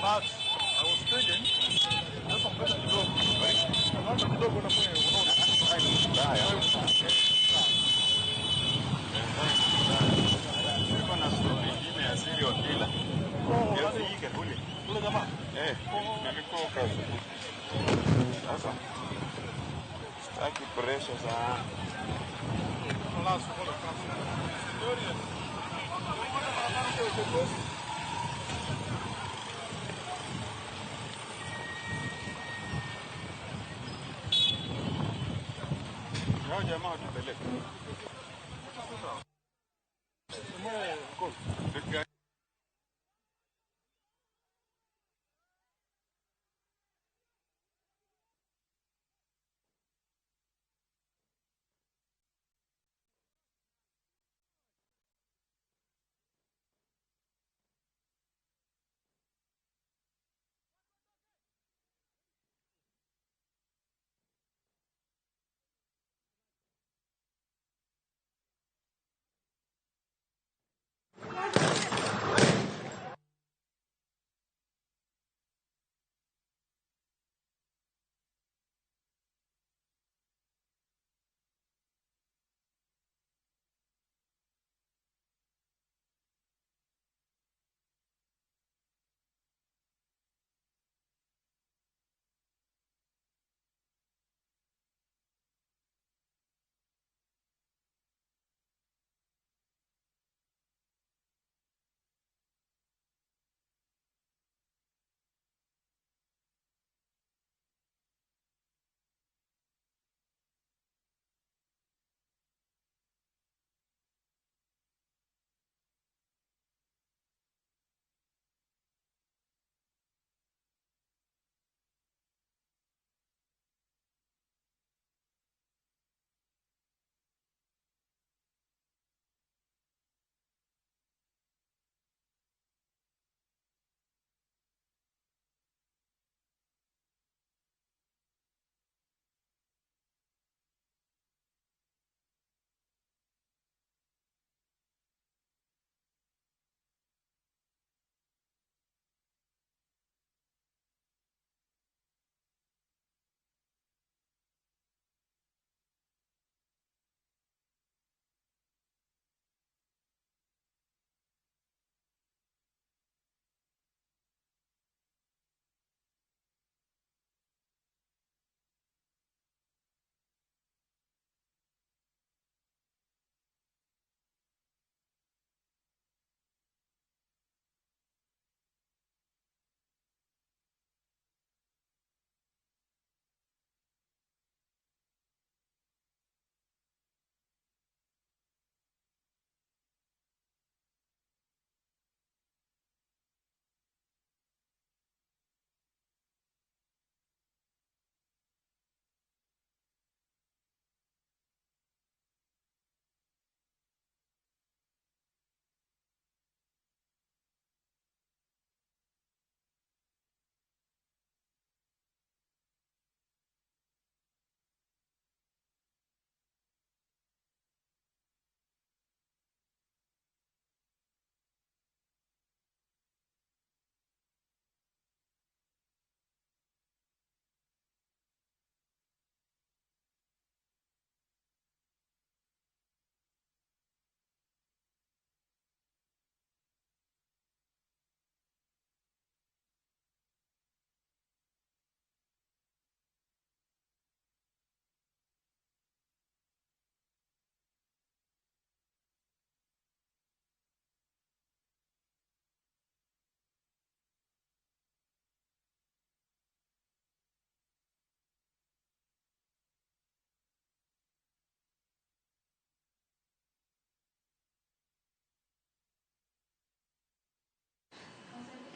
Speaker 1: But I was thinking, sasa mpesa kidogo. Unaona kidogo unakuwa unaona.
Speaker 4: Nilikuwa na story ingine ya serial killer. Ndio hii kule.
Speaker 1: Ule jamaa.
Speaker 4: Eh, nilikuwa kazi. Sasa sitaki pressure sana.
Speaker 1: Relax, hold on.
Speaker 4: Hao jamaa watupeleke. Fika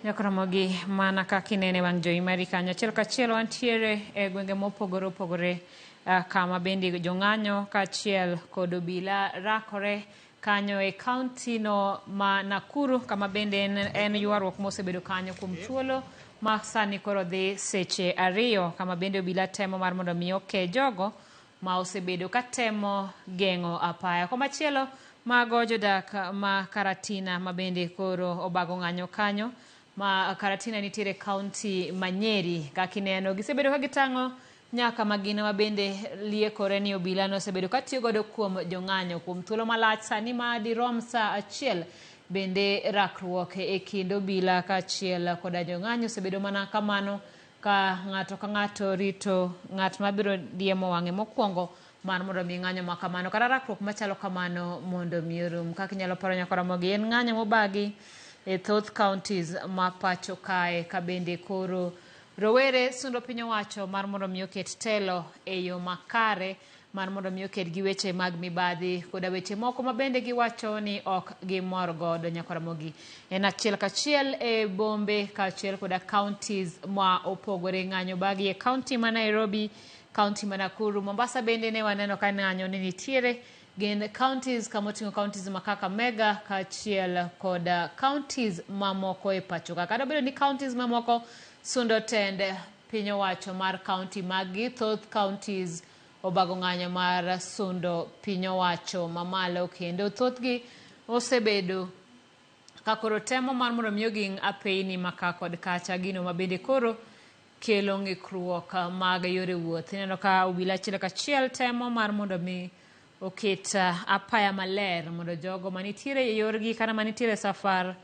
Speaker 9: Nyakoromogi mana kaka inene wang' jowi mari kanyo achiel kachiel wantiere e gwenge mopogore opogore kama bende jong'anyo kaachiel kod obila rakore kanyo e kaunti no ma Nakuru kama bende en ywaruok mosebedo kanyo kuom thuolo ma sani koro dhi seche 2 kama bende obila temo mar mondo mi oke jogo ma osebedo ka temo geng'o apaya. Komachielo mago jodak ma Karatina ma bende koro obago ng'anyo kanyo ma Karatina nitiere kaunti ma Nyeri. Kaka ineno gisebedo ka gitang'o nyaka magina ma bende liekore ni obila nosebedo ka tiyo godo kuom jong'anyo kuom thuolo malach sani ma dirom saa achiel. Bende rakruok e kind obila kaachiel koda jong'anyo osebedo mana kamano ka ng'ato ka ng'ato rito ng'at mabiro diemo wang'e mokwongo mar mondo mi ng'anyo ma kamano kata rakruok machalo kamano mondo mi orum. Kaka inyalo paro nyaka Ramogi en ng'anyo mobagi e thoth counties ma pacho kae ka bende koro rowere sundo piny owacho mar mondo mi oket telo e yo makare mar mondo mi oked gi weche mag mibadhi koda weche moko ma bende giwacho ni ok gimor godo. Nyaka Ramogi en achiel kachiel e bombe kaachiel koda counties ma opogore. Ng'anyo bagi e county ma Nairobi, county ma Nakuru, Mombasa bende ne waneno ka ng'anyo ne nitiere. Gin counties kama oting'o counties ma Kakamega kaachiel koda counties mamoko e pacho ka. Kata obedo ni counties mamoko sundo tend piny owacho mar county maggi, thoth counties obago ng'anyo mar sundo piny owacho mamalo kendo thothgi osebedo ka koro temo mar mondo mi oging' apeyni ma ka kod kacha, gino ma bende koro kelo ng'ikruok mag yore wuoth. Ineno ka obila achiel kachiel temo mar mondo mi oket apaya maler mondo jogo manitiere e yorgi kata manitiere e safar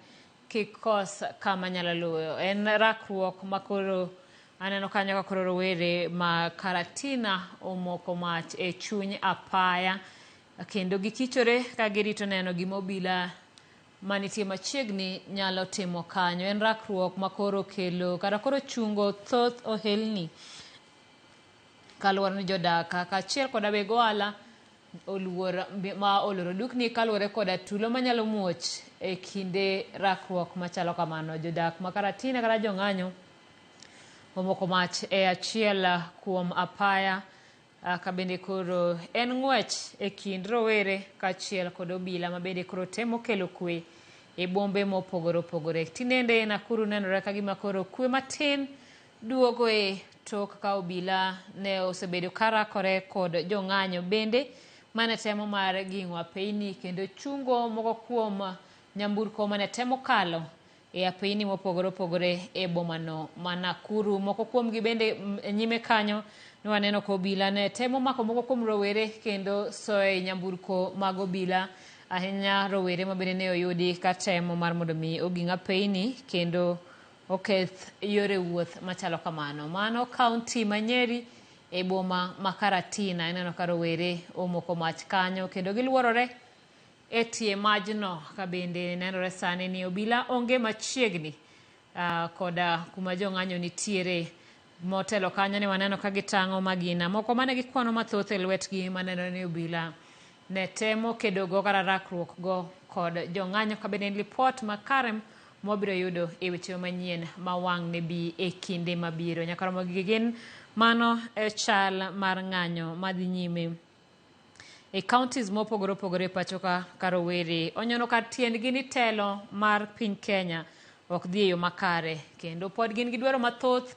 Speaker 9: kik kos kama nyalo luwo. En rakruok ma koro aneno kanyo ka koro rowere ma Karatina omoko mach e chuny apaya kendo gikichore ka girito neno gima obila manitie machiegni nyalo timo kanyo. En rakruok ma koro kelo kata koro chungo thoth ohelni kaluwore ni jodak kaachiel koda weg ohala oluor ma oloro dukni kaluwore koda tulo manyalo muoch e kinde rakruok machalo kamano. Jodak ma Karatina kata jong'anyo omoko mach e achiel kuom apaya ka bende koro en ng'wech e kind rowere kaachiel kod obila ma bende koro temo kelo kwe e bombe mopogore opogore. Tinende Nakuru nenore ka gima koro kwe matin duogo e tok ka obila ne osebedo ka rakore kod jong'anyo bende mane temo mar ging'o apeyni kendo chungo moko kuom nyamburko mane temo kalo e apeyni mopogore opogore e bomano ma Nakuru. Moko kuomgi bende nyime kanyo ne waneno ka obila ne temo mako moko kuom rowere kendo soyo e nyamburko mag obila, ahinya rowere ma bende ne oyudi ka temo mar mondo mi oging' apeyni kendo oketh yore wuoth machalo kamano. Mano kaunti ma Nyeri e boma ma Karatina. Ineno ka rowere omoko mach kanyo kendo giluorore e tie majno ka bende nenore sani ni obila onge machiegni koda kuma jong'anyo nitiere. Motelo kanyo ne waneno ka gitang'o magina moko mane gikwano mathoth e lwetgi maneno ni obila ne temo kedogo kata rakruok go kod jong'anyo ka bende en lipot makare mwabiro yudo e weche manyien ma wang' ne bi e kinde mabiro. Nyaka Ramogi gin mano e chal mar ng'anyo madhi nyime e counties mopogore opogore e pacho ka ka rowere onyono kar tiendgi ni telo mar piny Kenya ok dhi e yo makare kendo pod gin gi dwaro mathoth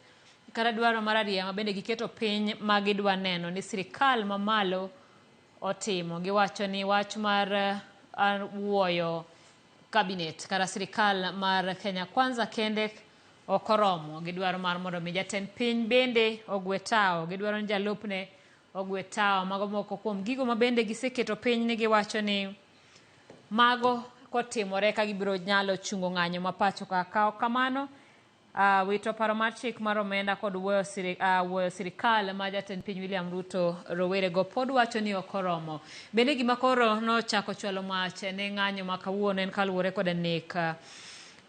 Speaker 9: kata dwaro mar ariya ma bende giketo piny ma gidwa neno ni sirikal mamalo otimo. Giwacho ni wach mar wuoyo cabinet kata sirikal mar Kenya Kwanza kende ok oromo. Gidwaro mar mondo mi jatend piny bende ogwe tawo. Gidwaro ni jalupne ogwe tawo. Mago moko kuom gigo ma bende giseketo piny ni giwacho ni mago kotimore ka gibiro nyalo chungo ng'anyo ma pacho ka. Ka ok kamano, wito paro mar chik mar omenda kod wuoyo sirikal ma jatend piny William Ruto rowere go pod wacho ni ok oromo. Bende gima koro nochako chwalo mach ne ng'anyo ma kawuono en kaluwore koda nek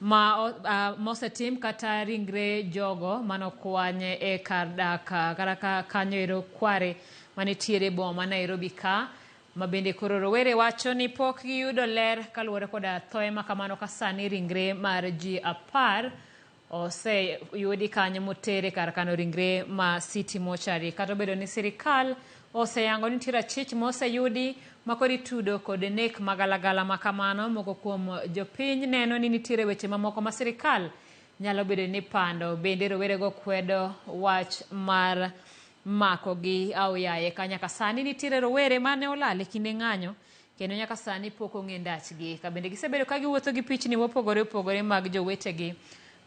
Speaker 9: ma mosetim kata ringre jogo manokwany e kar dak kata ka kanyo ero Kware manitiere e boma ma Nairobi ka ma bende koro rowere wacho ni pok giyudo ler kaluwore koda thoe ma kamano ka sani ringre mar ji 10 oseyudi kanyo motere kar kano ringre ma City Mortuary. Kata obedo ni sirikal oseyango ni nitiere achich moseyudi ma koro itudo kod nek magalagala ma kamano, moko kuom jopiny neno ni nitiere weche mamoko ma sirikal nyalo bedo ni pando. Bende rowerego kwedo wach mar makogi au yaye ka nyaka sani nitiere rowere mane olal e kinde ng'anyo kendo nyaka sani pok ong'e ndachgi. Ka bende gisebedo ka giwuotho gi pichni mopogore opogore mag jowetegi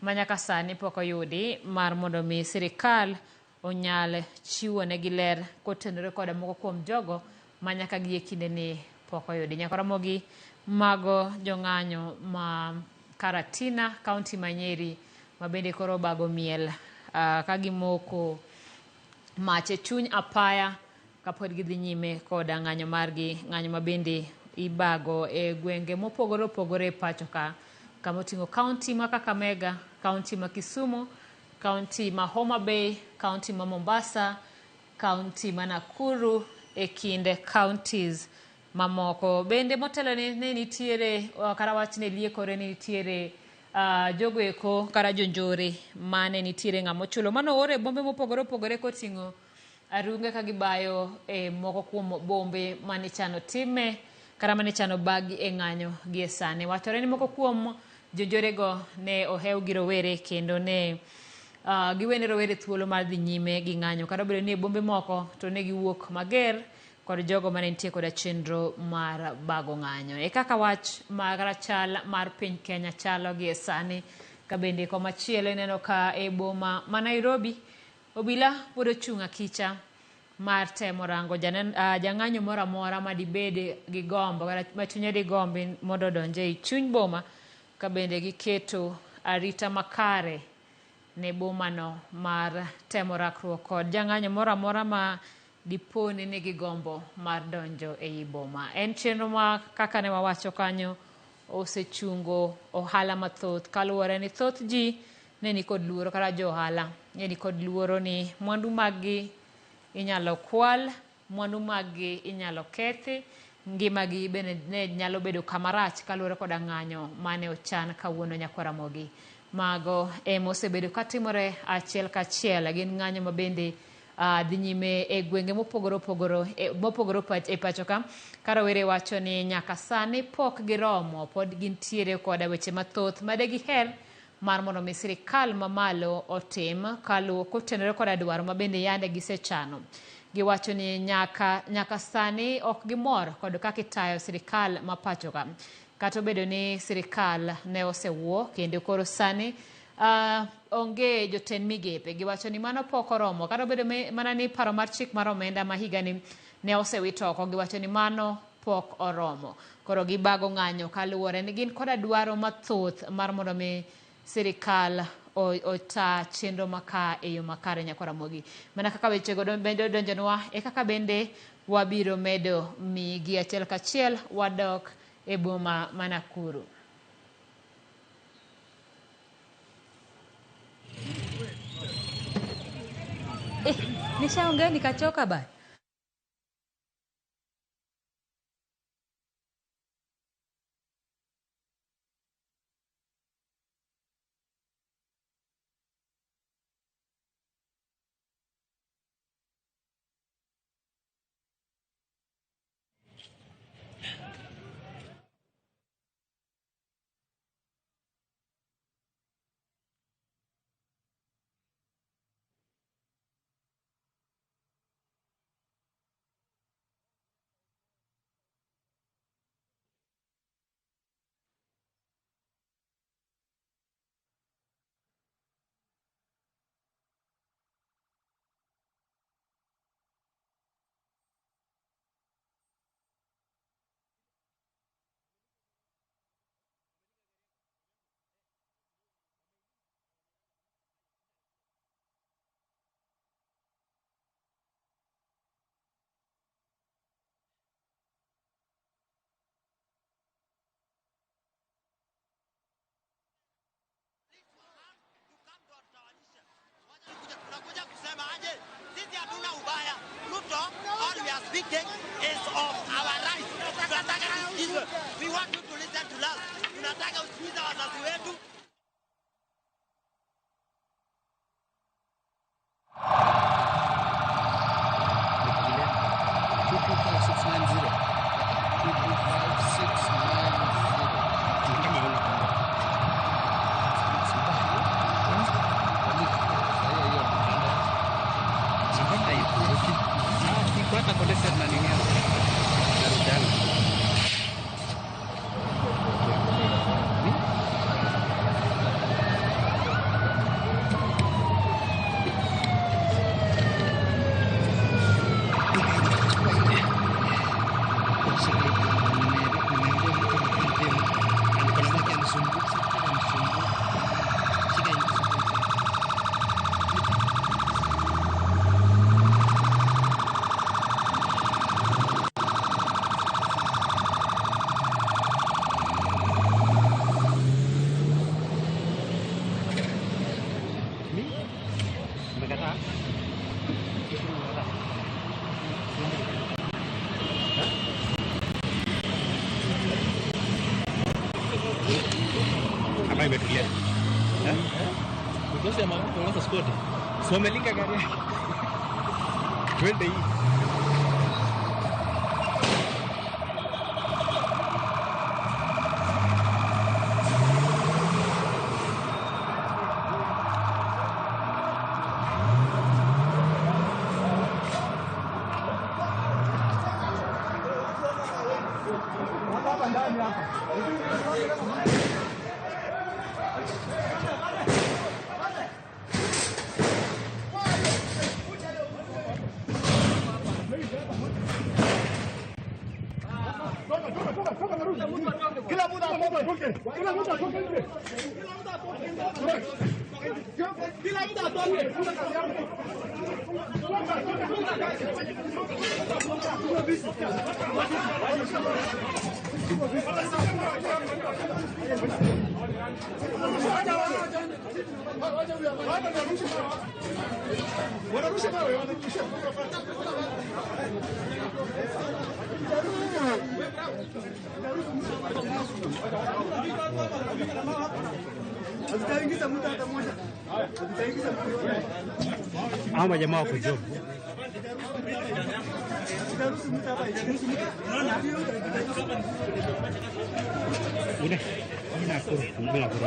Speaker 9: ma nyaka sani pok oyudi mar mondo mi sirikal onyal chiwo negi ler kotenore koda moko kuom jogo ma nyaka gi e kindeni pok oyudi. Nyaka Ramogi, mago jong'anyo ma Karatina, kaunti ma Nyeri, ma bende koro obago miel ka gimoko mach e chuny apaya kapod gidhi nyime koda ng'anyo margi, ng'anyo ma bende ibago e gwenge mopogore opogore e pacho ka, kama oting'o kaunti ma Kakamega, kaunti ma Kisumu, kaunti ma Homa Bay, kaunti ma Mombasa, kaunti ma Nakuru e kind counties mamoko. Bende motelo ne nitiere kara wach ne liekore ni nitiere jogo eko kara jonjore mane nitiere ng'ama ochulo mano oor e bombe mopogore opogore koting'o arunge ka gibayo e moko kuom bombe mane chano time kara mane chano bagi e ng'anyo gi e sani. Wachore ni moko kuom jonjorego ne ohew gi rowere kendo ne giwene rowere thuolo mar dhi nyime gi ng'anyo. Kata obedo ni e bombe moko to ne giwuok mager kod jogo mane nitie koda chenro mar bago ng'anyo. E kaka wach mar chal mar piny Kenya chalo gi e sani. Ka bende komachielo ineno ka e boma ma Nairobi obila pod ochung' akicha mar temo rango jang'anyo moro amora madibed gi gombo kata ma chunye digombi mondo odonj ei chuny boma, ka bende giketo arita makare ne bomano mar temo rakruok kod jang'anyo moro amora ma dipo ni nigi gombo mar donjo ei boma. En chenro ma kaka ne wawacho kanyo osechungo ohala mathoth kaluwore ni thoth ji ne nikod luoro kata jo ohala ne nikod luoro ni mwandu maggi inyalo kwal, mwandu maggi inyalo kethi, ngimagi bende ne nyalo bedo kamarach kaluwore koda ng'anyo mane ochan kawuono Nyakwar Ramogi. Mago ema osebedo katimore achiel kachiel, gin ng'anyo ma bende dhi nyime e gwenge mopogore opogore e pacho ka. Ka rowere wacho ni nyaka sani pok giromo, pod gintiere koda weche mathoth ma de giher mar mondo mi sirikal mamalo otim kaluwo kotenore koda dwaro ma bende yande gisechano. Giwacho ni nyaka sani ok gimor kod kaka itayo sirikal ma pacho ka. Kata obedo ni sirikal ne osewuo kendo koro sani onge jotend migepe, giwacho ni mano pok oromo. Kata obedo mana ni paro mar chik mar omenda ma higani ne osewit oko, giwacho ni mano pok oromo. Koro gibago ng'anyo kaluwore ni gin koda dwaro mathoth mar mondo mi sirikal ota chenro maka e yo makare. Nyakwar Ramogi, mana kaka wechego bende donjonwa e kaka bende wabiro medo migi achiel kachiel wadok e boma ma Nakuru. Nishaongea nikachoka ba.
Speaker 6: All we are speaking is of our rights. Tunataka tusikizwe. We want you to listen to us. Tunataka usikize wazazi wetu.
Speaker 8: 225,690. Imetulia.
Speaker 2: Mkosi ya kuongoza squad.
Speaker 8: Si wamelinga gari yake. Twende hii.
Speaker 1: Kila mtu atoke. Kila mtu atoke nje. Kila mtu atoke. Wanarusha mawe, wanarusha. Hazitaingiza mtu hata mmoja. Hazitaingiza mtu.
Speaker 10: Hao majamaa wako job.
Speaker 1: Hazitaruhusu mtu hapa.
Speaker 10: Una una kuru, una kuru.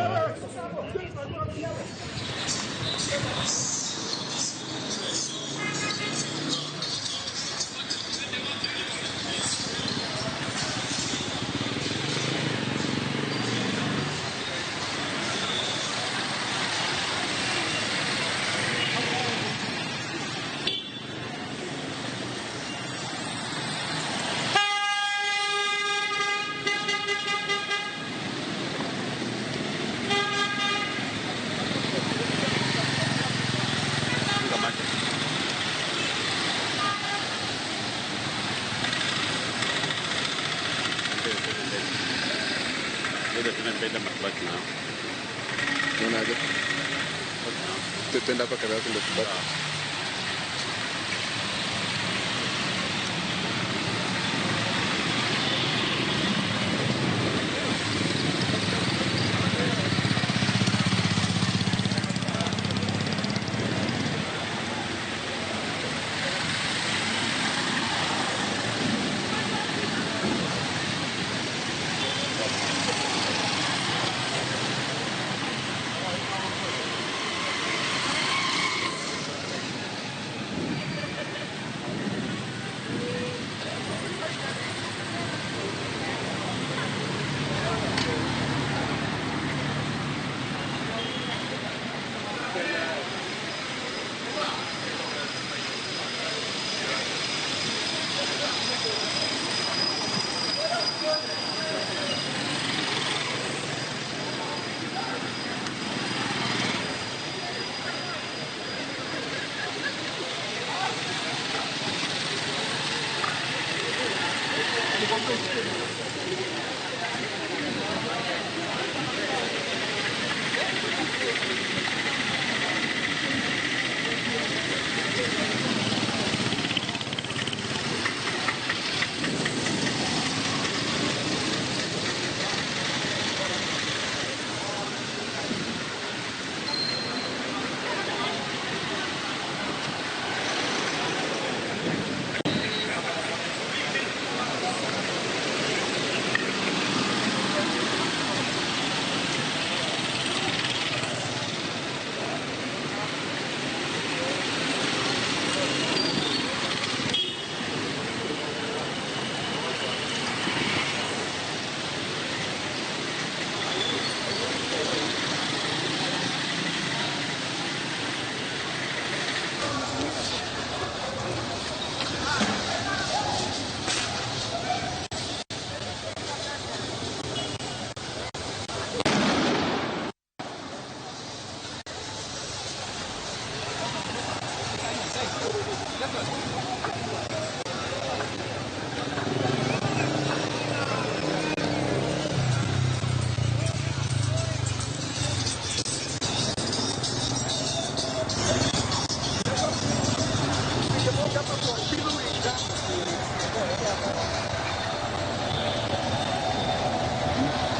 Speaker 8: Unaonaje? Tutenda hapa kadhaa ndio tupate.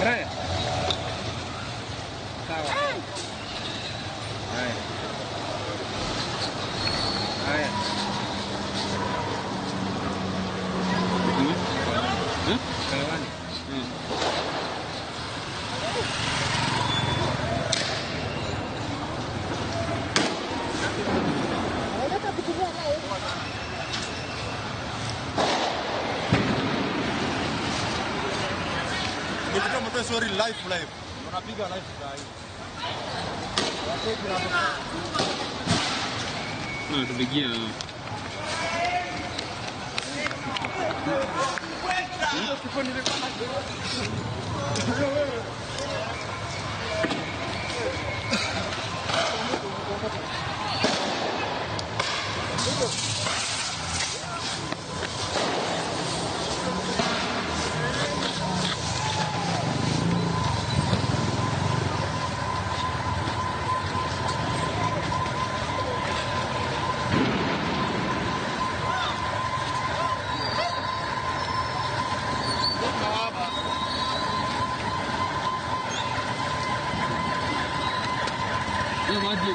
Speaker 8: Haya. Sawa. Haya. Haya. Kalawani.
Speaker 5: Nikitoa sorry live live. Unapiga live saa hii.
Speaker 8: Na tupigia.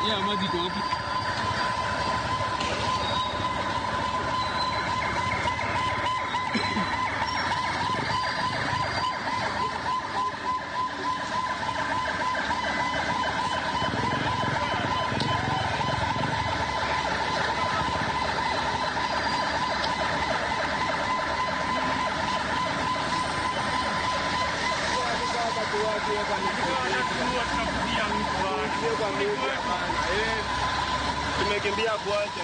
Speaker 8: Ya maji iko wapi?
Speaker 7: Tumekimbia kuacha.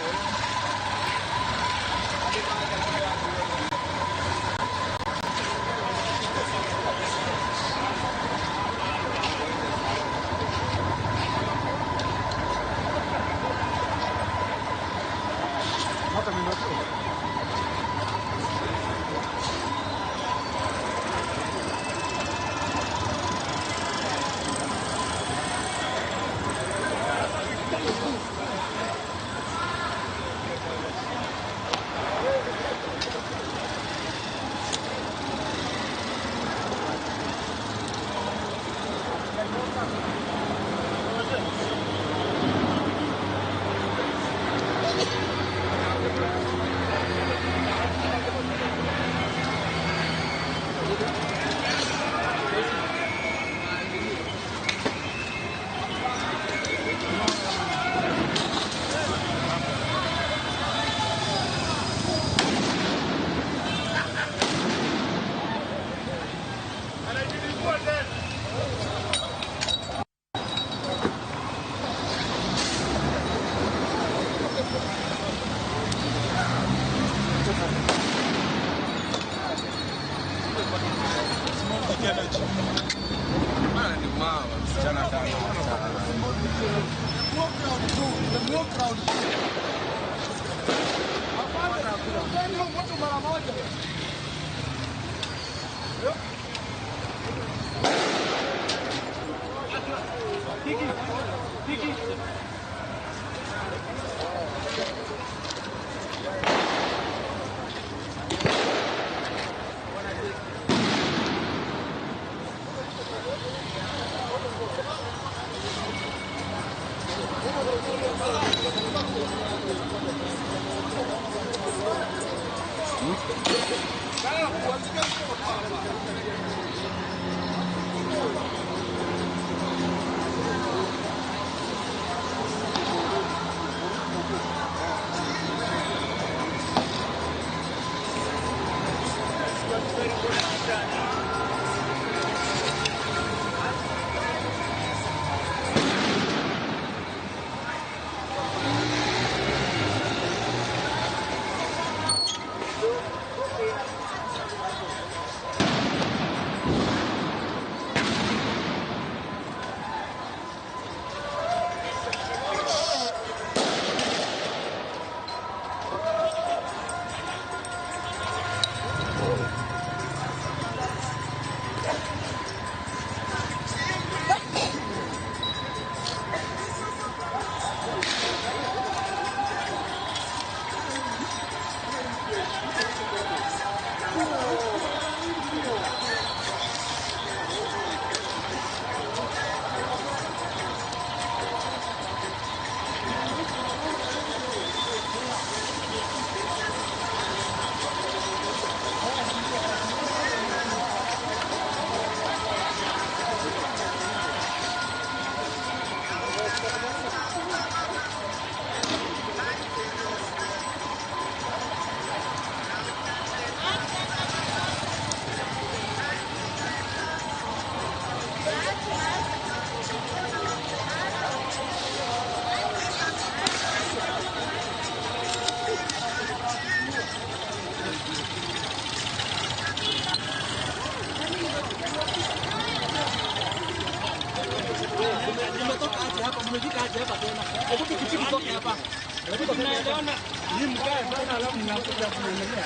Speaker 2: dereva tena. Hebu pikipiki toke hapa. Hebu tunaelewana.
Speaker 5: Ni mkae sana alafu mnakuja kuendelea.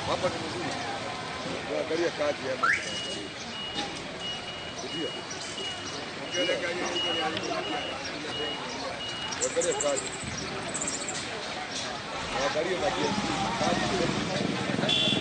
Speaker 7: Hapa ni mzuri. Angalia kazi hapa. Ndio. Angalia kazi. Angalia majenzi. Kazi.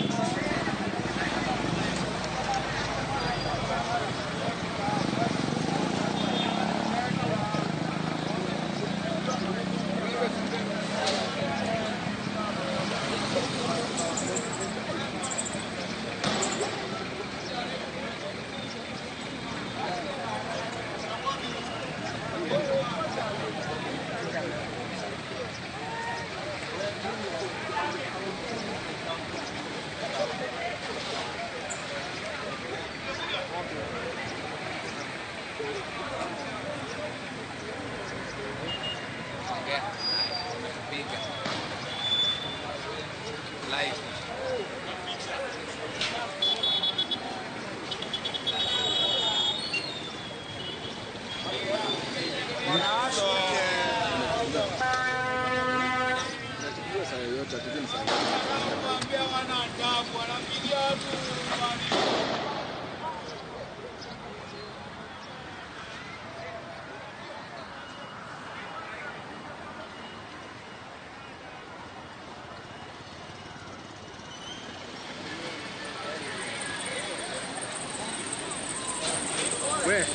Speaker 7: Where?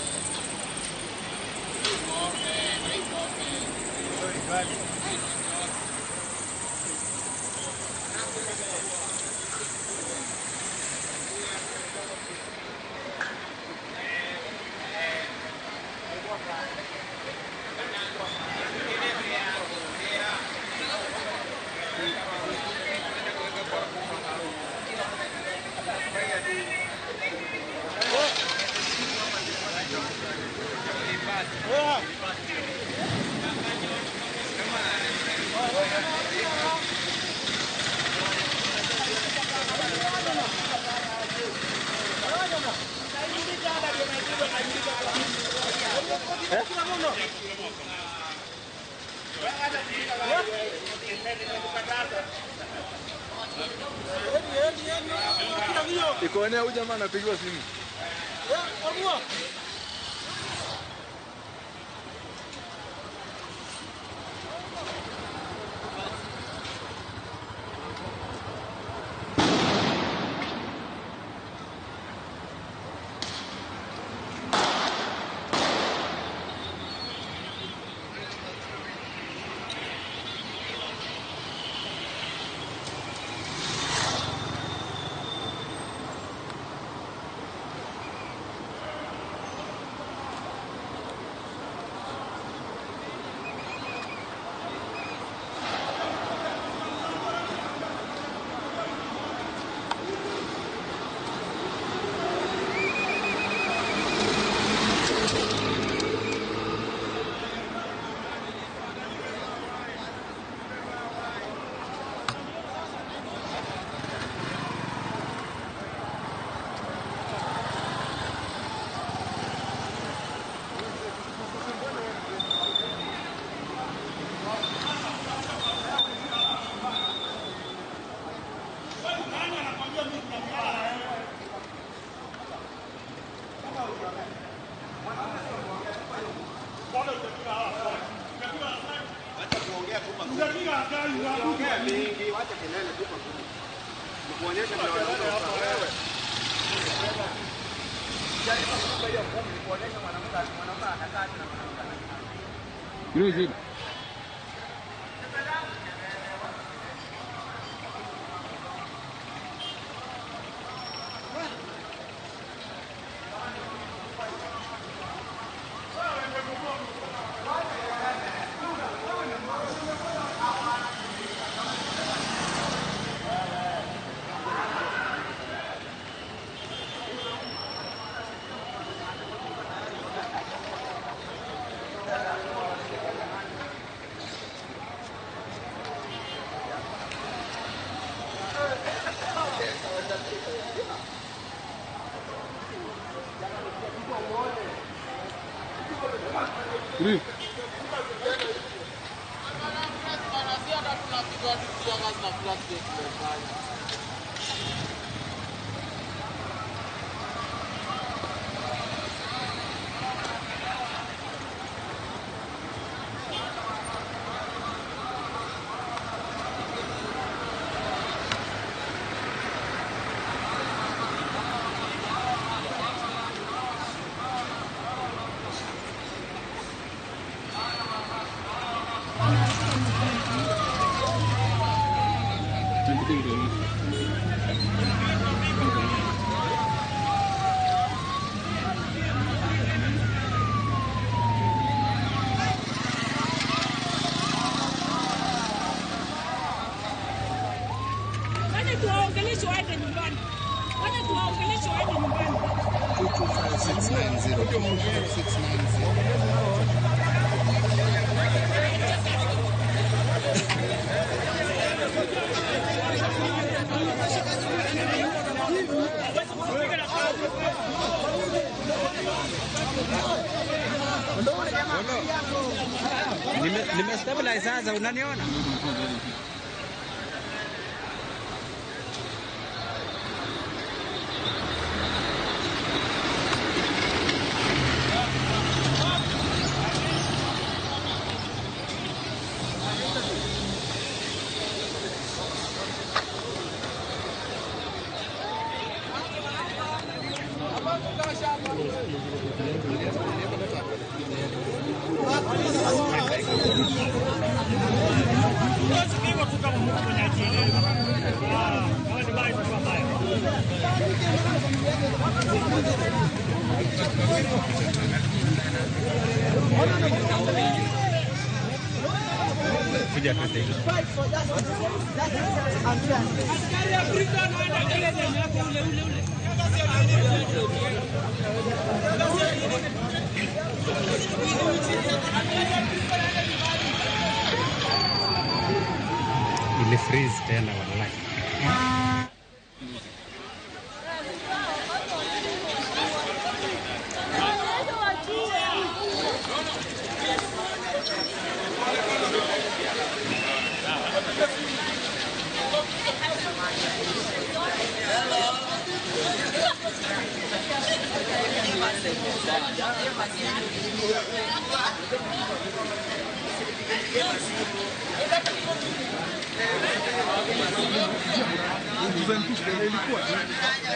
Speaker 7: Iko huyu jamaa anapigiwa simu. You know,
Speaker 11: Tuwaongeleshe waende nyumbani. Wacha tuwaongeleshe waende nyumbani.
Speaker 8: 25690 25690.
Speaker 10: Nime stabilize sasa, unaniona? Ili freeze tena wallahi.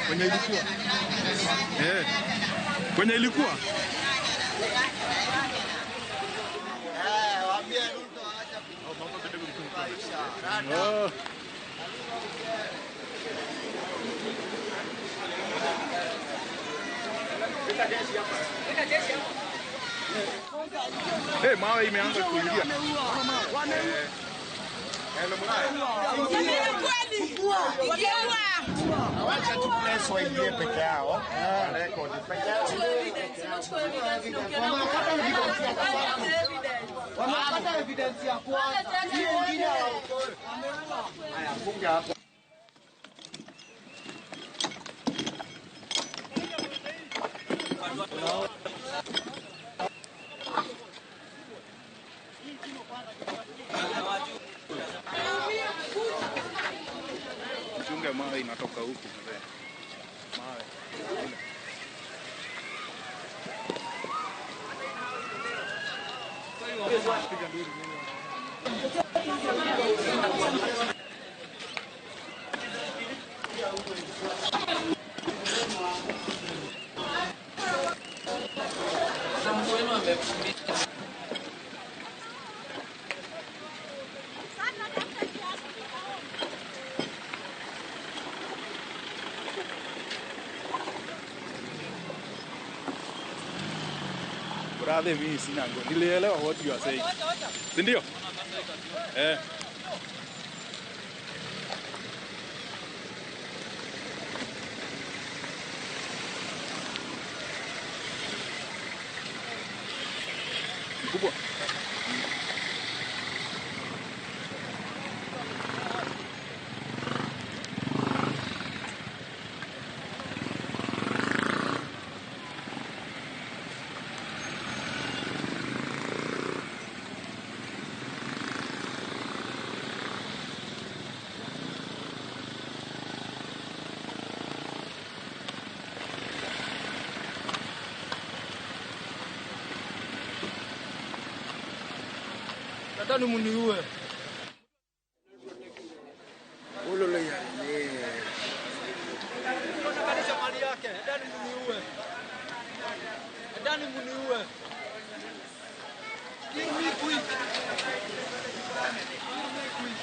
Speaker 8: Kwenye ilikuwa. Kwenye ilikuwa.
Speaker 6: Waambie Ruto aache maisha.
Speaker 8: Hey, mawe imeanza kuingia.
Speaker 5: Wacha tu press waingie peke yao. Record peke yao.
Speaker 6: Wamepata evidence ya kwanza. Hiyo ingine
Speaker 5: Haya, funga hapo.
Speaker 8: Chunga mawe inatoka huku mzee. Mawe. Brother, mimi sina ngo. Nilielewa what you are saying. Si ndio? Eh. Mkubwa.
Speaker 5: Hata muniue. Unakalisha mali yake. Ndani muniue. Ndani muniue. Kill me quick. Kill me quick.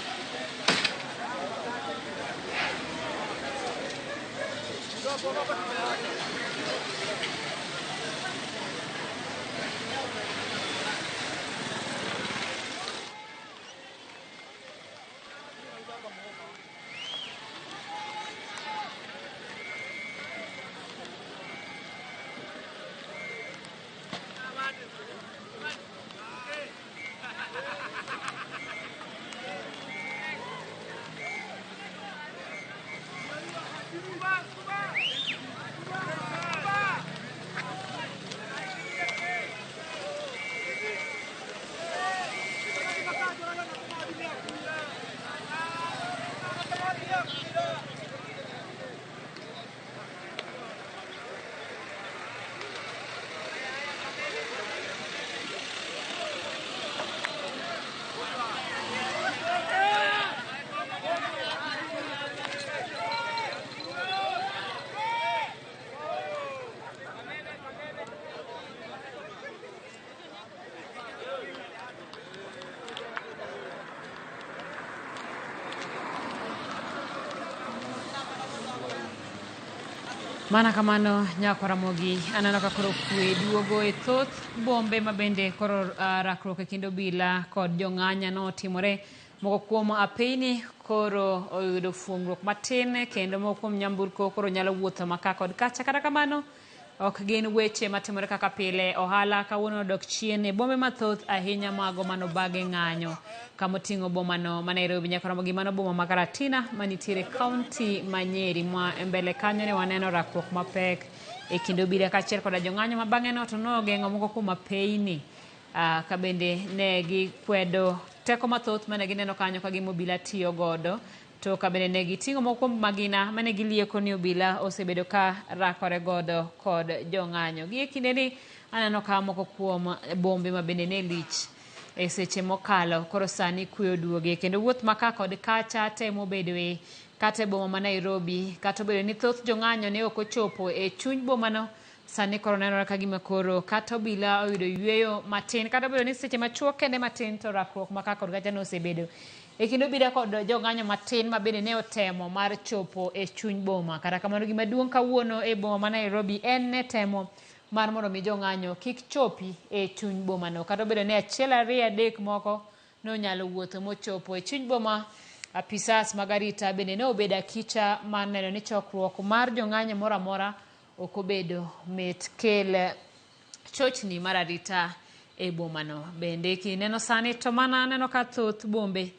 Speaker 9: Mana kamano nyako Ramogi, aneno ka koro kwe duogo e thoth bombe ma bende koro rakruok e kind obila kod jong'anya notimore. Moko kuom apeyni koro oyudo fuongruok matin kendo moko kuom nyamburko koro nyalo wuotho maka kod kacha. Kata kamano ok gin weche matimore kaka pile. Ohala kawuono odok chien e bombe mathoth ahinya mago manobage ng'anyo kamoting'o bomano ma Nairobi. Nyako Ramogi, mano boma ma Karatina manitiere kaunti ma Nyeri. Ma mbele kanyo ne waneno rakruok mapek e kind obila kaachiel koda jong'anyo ma bang'e no to nogeng'o moko kuom apeyni ka bende ne gikwedo teko mathoth mane gineno kanyo ka gima obila tiyo godo. To ka bende ne giting'o moko kuom magina mane gilieko ni obila osebedo ka rakore godo kod jong'anyo. Gi e kindeni aneno ka moko kuom bombe ma bende ne lich e seche mokalo koro sani kwe oduoge kendo wuoth ma ka kod kacha temo bedoe kata e boma ma Nairobi. Kata obedo ni thoth jong'anyo ne ok ochopo e chuny bomano, sani koro nenore ka gima koro kata obila oyudo yueyo matin, kata obedo ni seche machuok kende matin to rakruok ma ka kod kacha nosebedo e kind obila kod jong'anyo matin ma bende ne otemo mar chopo e chuny boma. Kata kamano gima duong' kawuono e boma ma Nairobi en ne temo mar mondo mi jong'anyo kik chopi e chuny bomano. Kata obedo ni achiel ariyo adek moko nonyalo wuotho mochopo e chuny boma, apisas mag arita bende ne obedo akicha mar neno ni chokruok mar jong'anyo moro amora ok obedo mit kel chochni mar arita e bomano. Bende kineno sani to mana aneno ka thoth bombe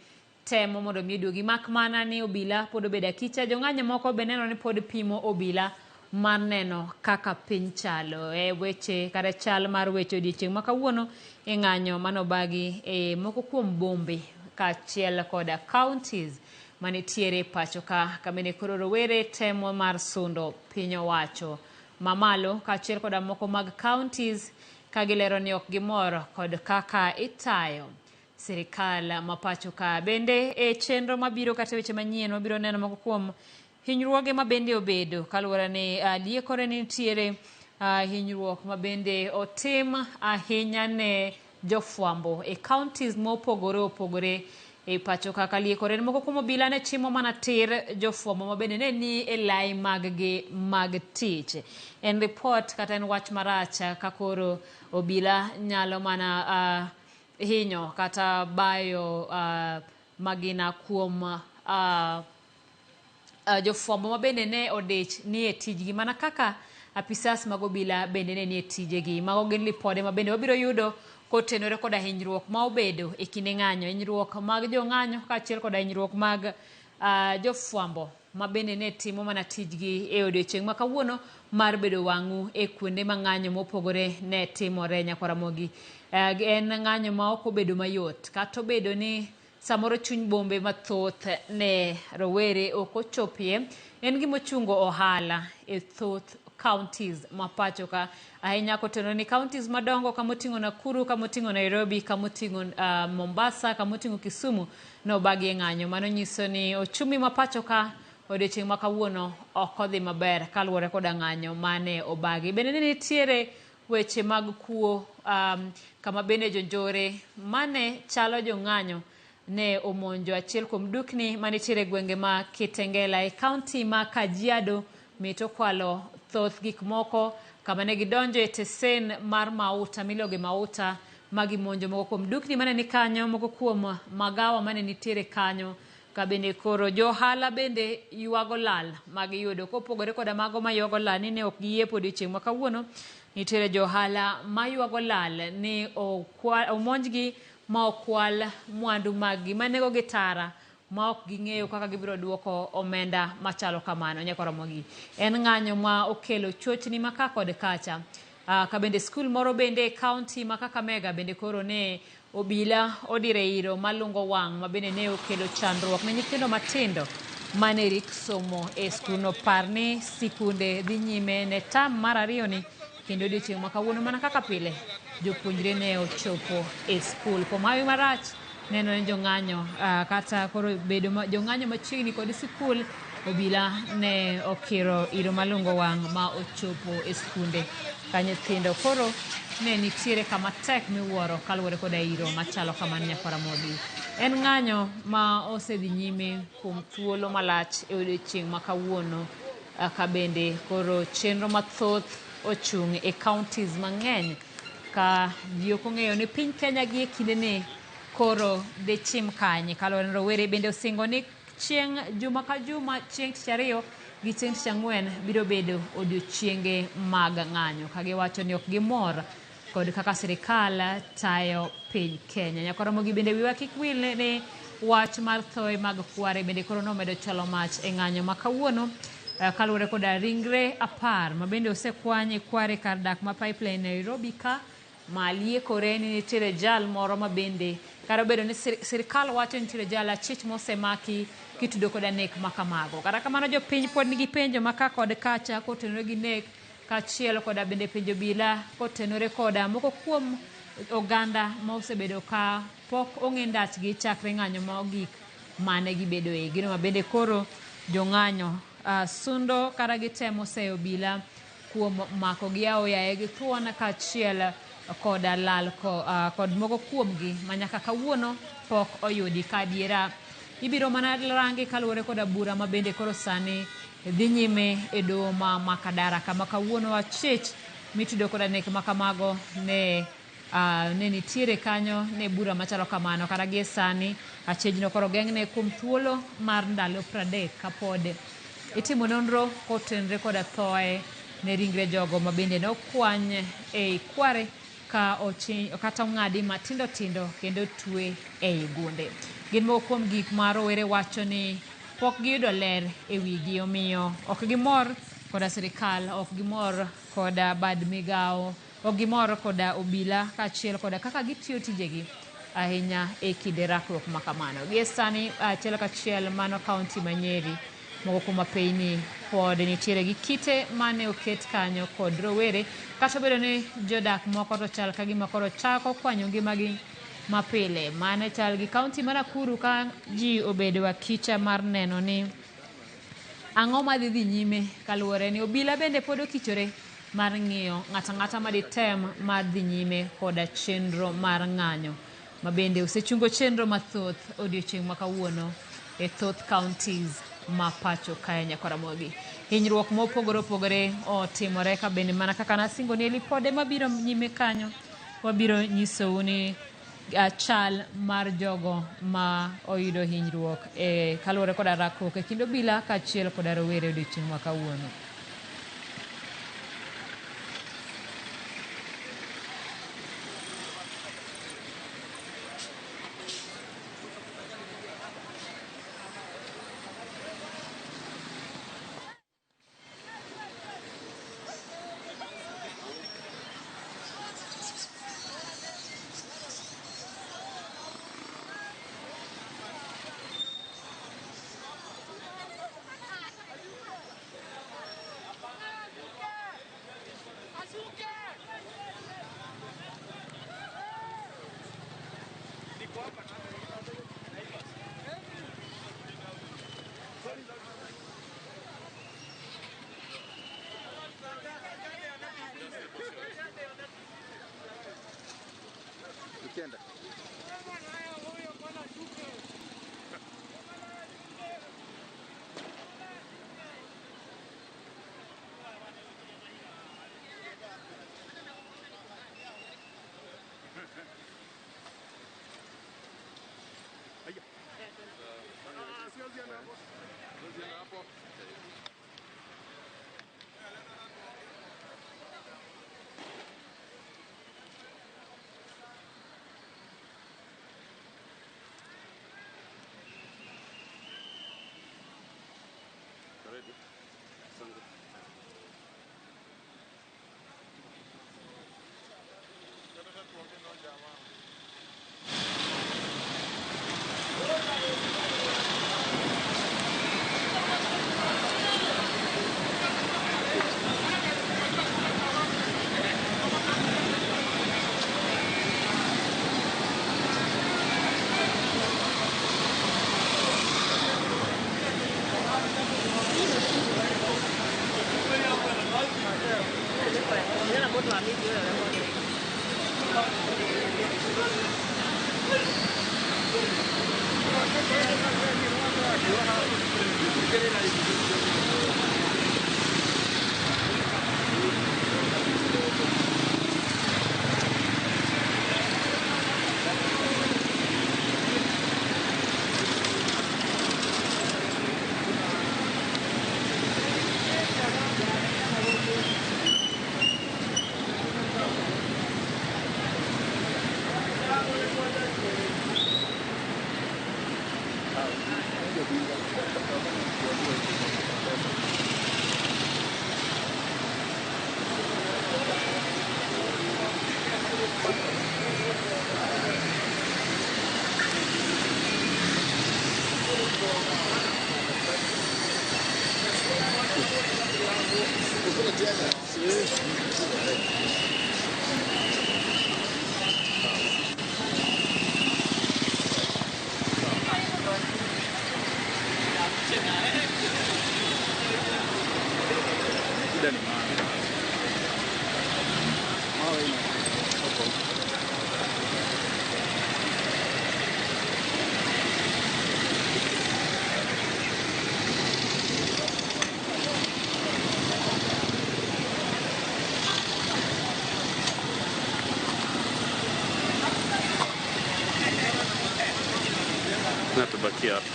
Speaker 9: temo mondo mi oduogi, mak mana ni obila pod obedo akicha. Jong'anyo moko be neno ni pod pimo obila mar neno kaka piny chalo e weche kata chal mar weche odiechieng' ma kawuono e ng'anyo manobagi e moko kuom bombe kaachiel koda counties manitiere pacho ka kamene koro rowere temo mar sundo piny owacho mamalo kaachiel koda moko mag counties ka gilero ni ok gimor kod kaka itayo sirikal ma pacho ka. Bende e chenro mabiro kata weche manyien wabiro neno moko kuom hinyruoge ma bende obedo kaluwore ni liekore ni nitiere hinyruok ma bende otim ahinya ne jofwambo e counties mopogore opogore e pacho kaka liekore ni moko kuom obila ne chimo mana tir jofwambo ma bende ne ni e lai mag-gi mag tich. En report kata en wach marach ka koro obila nyalo mana hinyo kata bayo magina kuom jofwambo ma bende ne odich ni e tijgi mana kaka apisas mag obila bende ne ni e tijegi. Mago gin lipode ma bende wabiro yudo kotenore koda hinyruok ma obedo e kinde ng'anyo, hinyruok mag jong'anyo kaachiel koda hinyruok mag jofwambo ma bende ne timo mana tijgi e odiechieng' ma kawuono mar bedo wang'u e kuonde ma ng'anyo mopogore ne timore. Nyako Ramogi, en ng'anyo ma ok obedo mayot kata obedo ni samoro chuny bombe mathoth ne rowere ok ochopie, en gima ochungo ohala e thoth counties ma pacho ka ahinya kotenore ni counties madongo kamoting'o Nakuru, kamoting'o Nairobi, kamoting'o Mombasa, kamoting'o Kisumu nobagi e ng'anyo. Mano nyiso ni ochumi ma pacho ka odiochieng' ma kawuono ok odhi maber kaluwore koda ng'anyo mane obagi. Bende ne nitiere weche mag kuo kama bende jonjore mane chalo jong'anyo ne omonjo achiel kuom dukni manitiere gwenge ma Kitengela e kaunti ma Kajiado mit okwalo thoth gik moko kama ne gidonjo e tesen mar mauta miluongo mauta ma gimonjo moko kuom dukni mane ni kanyo, moko kuom magawa mane nitiere kanyo. Ka bende koro johala bende ywago lal magiyudo kopogore koda mago maywago lal ni ne ok giyiepo odiochieng' ma kawuono. Nitiere johala maywago lal ni omonjgi ma okwal mwandu maggi manego gi tara ma ok ging'eyo kaka gibiro duoko omenda machalo kamano. Nyakoromogi en ng'anyo ma okelo chochni ma ka kod kacha. Ka bende skul moro bende e kaunti ma Kakamega bende koro ne obila odire iro malungo wang' ma bende ne okelo chandruok ne nyithindo matindo mane rik somo e skulno. Par ni sikunde dhi nyime ne tam mar ariyo ni kendo odiochieng' ma kawuono mana kaka pile jopuonjre ne ochopo e skul. Kuom hawi marach neno ni jong'anyo kata koro bedo jong'anyo machiegni kod sikul, obila ne okiro iro malungo wang' ma ochopo e skunde ka nyithindo koro ne nitiere kama tek miwuoro kaluwore koda iro machalo kamano. Nyakwaramogi en ng'anyo ma osedhi nyime kuom thuolo malach e odiochieng' ma kawuono ka bende koro chenro mathoth ochung' e counties mang'eny ka ji ok ong'eyo ni piny Kenya gi e kindeni koro dichim kanye. Kaluwore ni rowere bende osingo ni chieng' juma ka juma, chieng' tich ariyo gi chieng' tich ang'wen biro bedo odiochienge mag ng'anyo ka giwacho ni ok gimor kod kaka sirikal tayo piny Kenya. Nyakoromogi bende wiwa kik wil ni wach mar thoe mag kware bende koro nomedo chalo mach e ng'anyo ma kawuono kaluwore koda ringre 10 ma bende osekwany e kware kar dak ma Pipeline Nairobi ka ma liekore ni nitiere jal moro ma bende kata obedo ni sirikal wacho ni nitiere jal achich mosemaki kitudo koda nek ma kamago. Kata kamano jopiny pod nigi penjo ma ka kod kacha kotenore gi nek kaachiel koda bende penjo obila kotenore koda moko kuom oganda ma osebedo ka pok ong'e ndachgi chakre ng'anyo ma ogik mane gibedoe. Gino ma bende koro jong'anyo sundo kata gitemo seyo obila kuom mako gi aoyaye gi thuon kaachiel koda lal kod moko kuomgi ma nyaka kawuono pok oyudi. Ka adiera ibiro mana rangi kaluwore koda bura ma bende koro sani dhi nyime e doho ma Makadara kama kawuono achich mitudo koda nek ma kamago ne nitiere kanyo ne bura machalo kamano. Kata gie sani achijno koro geng'ne kuom thuolo mar ndalo 30 kapod itimo nonro kotenore koda thoe ne ringre jogo ma bende nokwany ei kware ka kata ong'adi matindo tindo kendo twe ei gunde. Gin moko kuom gik ma rowere wacho ni pok giyudo ler e wigi, omiyo ok gimor koda sirikal, ok gimor koda bad migawo, ok gimor koda obila kaachiel koda kaka gitiyo tijegi ahinya e kinde rakruok ma kamano. Gie sani achiel kachiel mano kaunti ma Nyeri, moko kuom apeyni pod nitiere gi kite mane oket kanyo kod rowere, kata obedo ni jodak moko to chal ka gima koro chako kwanyo ngimagi mapile. Mane chal gi kaunti ma Nakuru ka ji obedo akicha mar neno ni ang'o madhi dhi nyime kaluwore ni obila bende pod okichore mar ng'iyo ng'ato ang'ata maditem mar dhi nyime koda chenro mar ng'anyo ma bende osechungo chenro mathoth odiochieng' ma kawuono e thoth counties ma pacho kae. Nyakwaramogi hinyruok mopogore opogore otimore ka bende mana kaka nasingo ni e lipode mabiro nyime kanyo wabiro nyisou ni chal mar jogo ma oyudo hinyruok e kaluwore koda rakruok e kind obila kaachiel koda rowere odiochieng' ma kawuono.
Speaker 4: Tubakia hapa.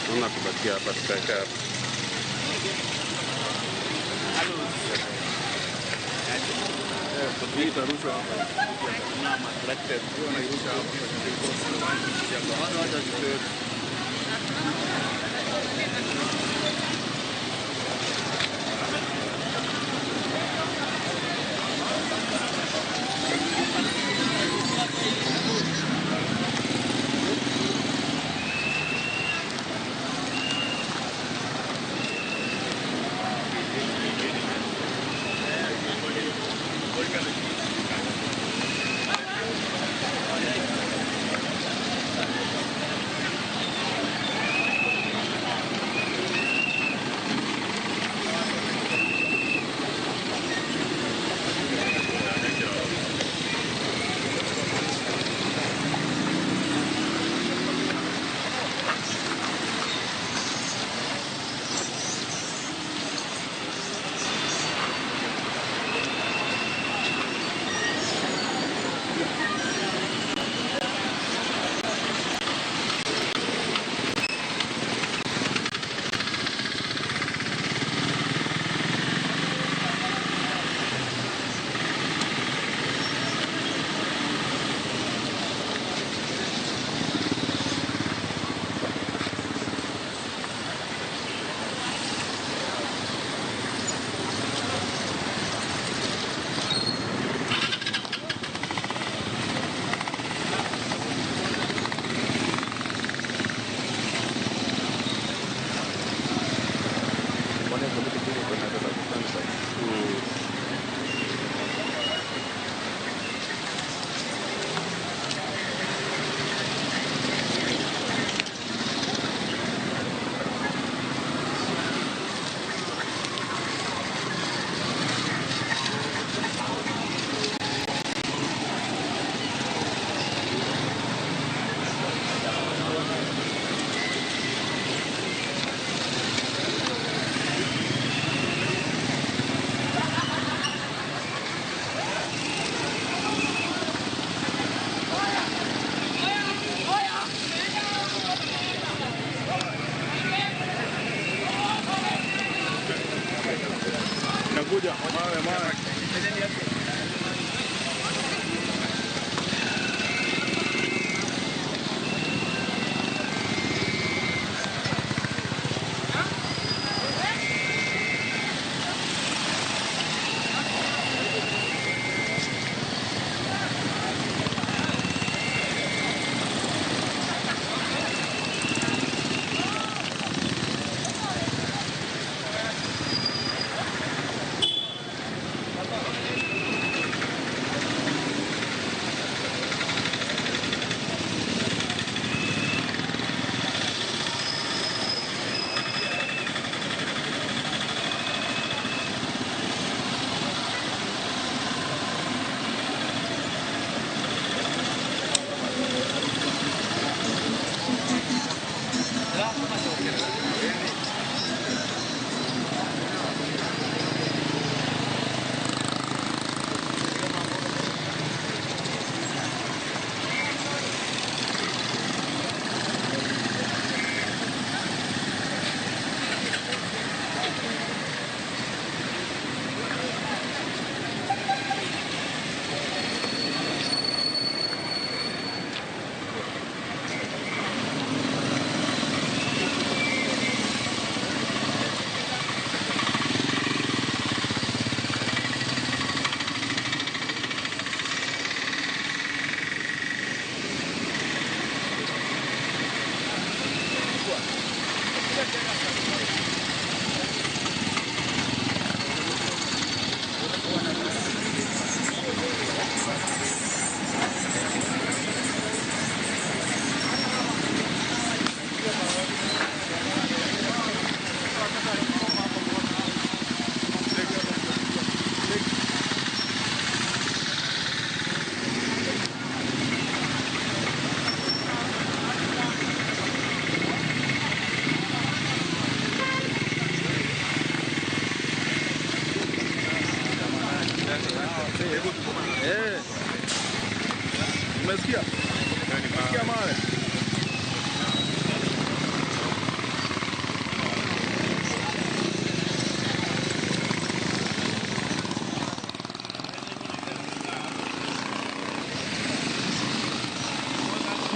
Speaker 4: Naona tubakia hapa, tutakaa hapa.
Speaker 8: Hii itarushwa hapa. Hiyo wanairusha hapa.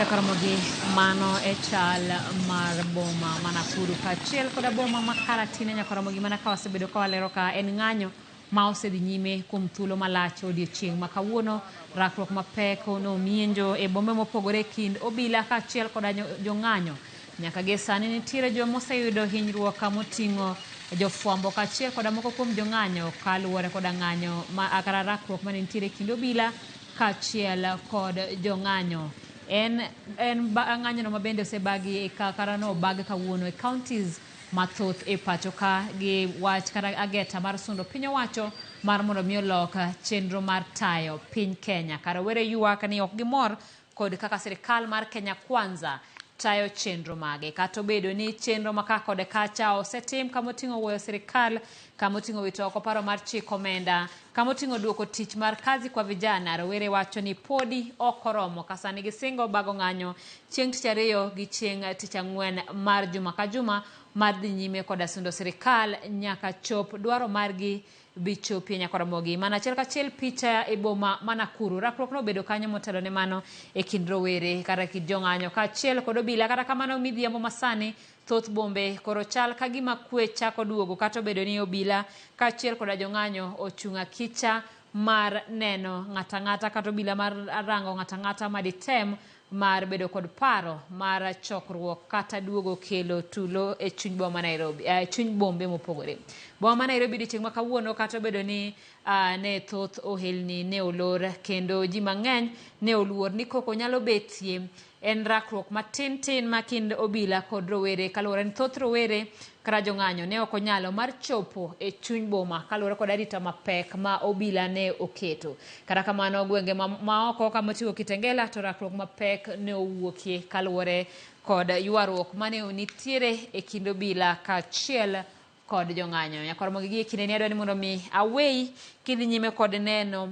Speaker 9: Nyakoromogi mano e chal mar boma ma Nakuru kaachiel koda boma ma Karatina. Nyakoromogi mana ka wasebedo ka walero ka en ng'anyo ma osedhi nyime kuom thuolo malach odiochieng' ma kawuono. Rakruok mapek nomienjo e bombe mopogore e kind obila kaachiel koda jong'anyo. Nyaka gie sani nitiere joma oseyudo hinyruok kamoting'o jofwambo kaachiel koda moko kuom jong'anyo kaluwore koda ng'anyo ma kata rakruok mane nitiere e kind obila kaachiel kod jong'anyo. En ng'anyono ma bende osebagi kata nobag kawuono e counties mathoth e pacho ka gi wach kata ageta mar sundo piny owacho mar mondo mi olok chenro mar tayo piny Kenya. Ka rowere ywak ni ok gimor kod kaka sirikal mar Kenya Kwanza tayo chenro mage. Kata obedo ni chenro ma ka kod kacha osetim kamoting'o wuoyo sirikal, kamoting'o wito oko paro mar chiko omenda, kamoting'o duoko tich mar kazi kwa vijana, rowere wacho ni podi ok oromo. Ka sani gisingo bago ng'anyo chieng' tich ariyo gi chieng' tich ang'wen mar juma ka juma mar dhi nyime koda sundo sirikal nyaka chop dwaro margi bichopie. Nyakoromogi mana achiel kachiel picha e boma ma Nakuru. Rakruok nobedo kanyo motelo ne mano e kind rowere kata e kind jong'anyo kaachiel kod obila. Kata kamano midhiambo masani thoth bombe koro chal ka gima kwe chako duogo kata obedo ni obila kaachiel koda jong'anyo ochung' akicha mar neno ng'ata ng'ata kata obila mar rango ng'ata ng'ata maditem mar bedo kod paro mar chokruok kata duogo kelo tulo e chuny boma ma Nairobi, chuny bombe mopogore. Boma ma Nairobi odiochieng' ma kawuono kata obedo ni ne thoth ohelni ne olor kendo ji mang'eny ne oluor ni koko nyalo betie. En rakruok matin tin ma kind obila kod rowere kaluwore ni thoth rowere kata jong'anyo ne ok onyalo mar chopo e chuny boma kaluwore kod arita mapek ma obila ne oketo. Kata kamano gwenge ma oko kamoting'o Kitengela to rakruok mapek ne owuokie kaluwore kod ywaruok mane nitiere e kind obila kaachiel kod jong'anyo. Nyakoromogi gi e kinde ni adwa ni mondo mi awei kidhi nyime kod neno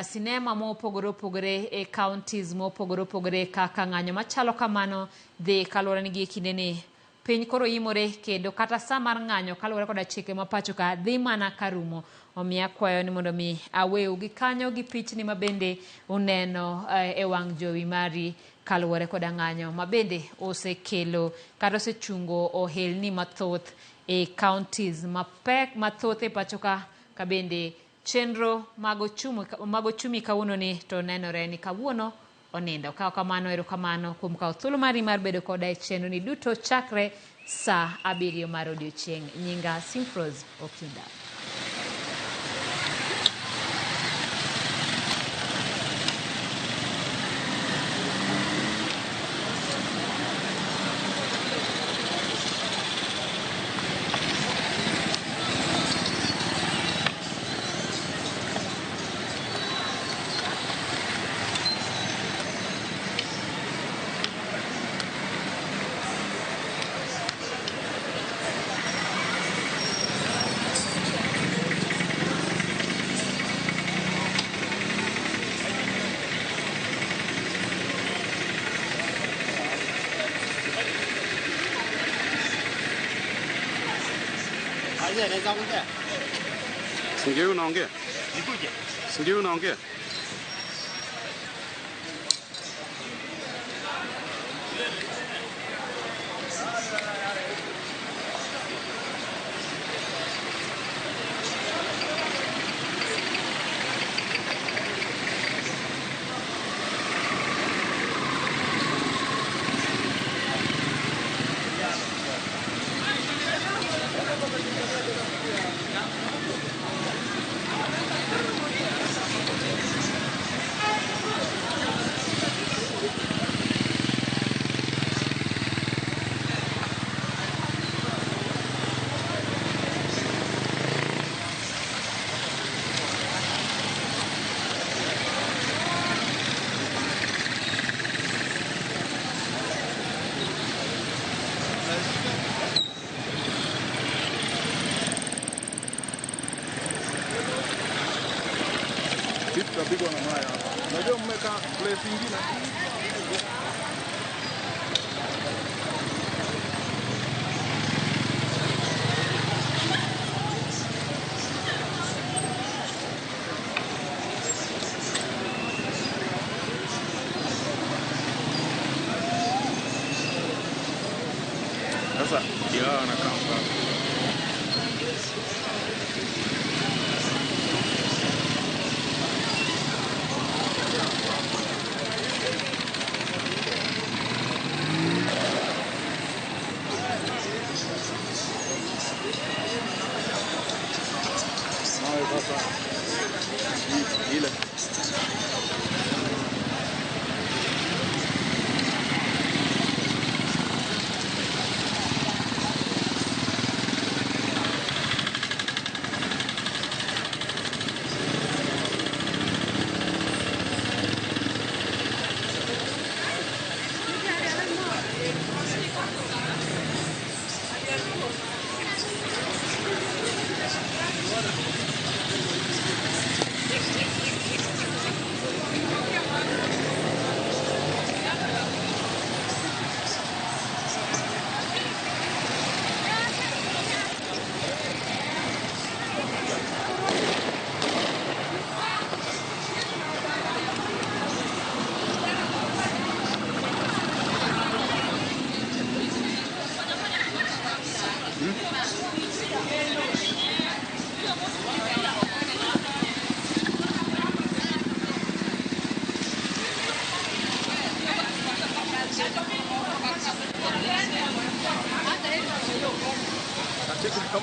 Speaker 9: sinema mopogore opogore e counties mopogore opogore kaka ng'anyo machalo kamano dhi kaluwore ni gi e kinde ni piny koro imore kendo kata sa mar ng'anyo kaluwore koda chike ma pacho ka dhi mana karumo. Omiyo akwayo ni mondo mi aweu gi kanyo gi pichni ma bende uneno e wang' jowi mari kaluwore koda ng'anyo ma bende osekelo kata osechungo ohelni mathoth e counties mapek mathoth e pacho ka bende chenro mag ochumi kawuono ni to nenore ni kawuono onindo. Ka kamano, erokamano kuom kawo thuolo mari mar bedo koda e chenro ni duto chakre saa 7 mar odiochieng'. Nyinga Simfrose Okinda.
Speaker 4: Sindio unaongea? Sindio unaongea?
Speaker 8: Tutapigwa na maya hapa. Unajua mmeka place ingine. Sasa ndio hao wanakaa hapa. Mawe sasa ile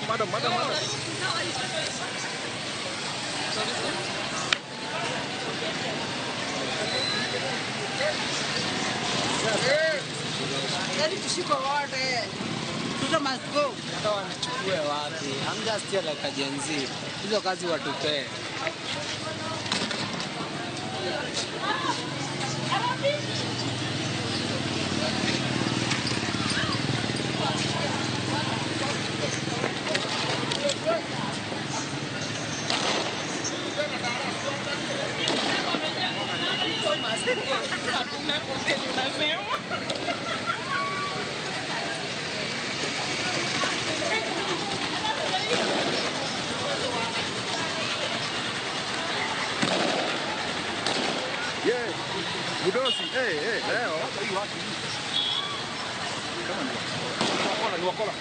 Speaker 8: Madam, madam, madam.
Speaker 3: Yaani tushikwe wote. Ruto must go.
Speaker 10: Hata wanichukue wapi? I'm just here like a Gen Z. Hizo kazi watupee.
Speaker 8: Yeah. Budosi, hey, hey, leo. Kama ni wakola, ni wakola.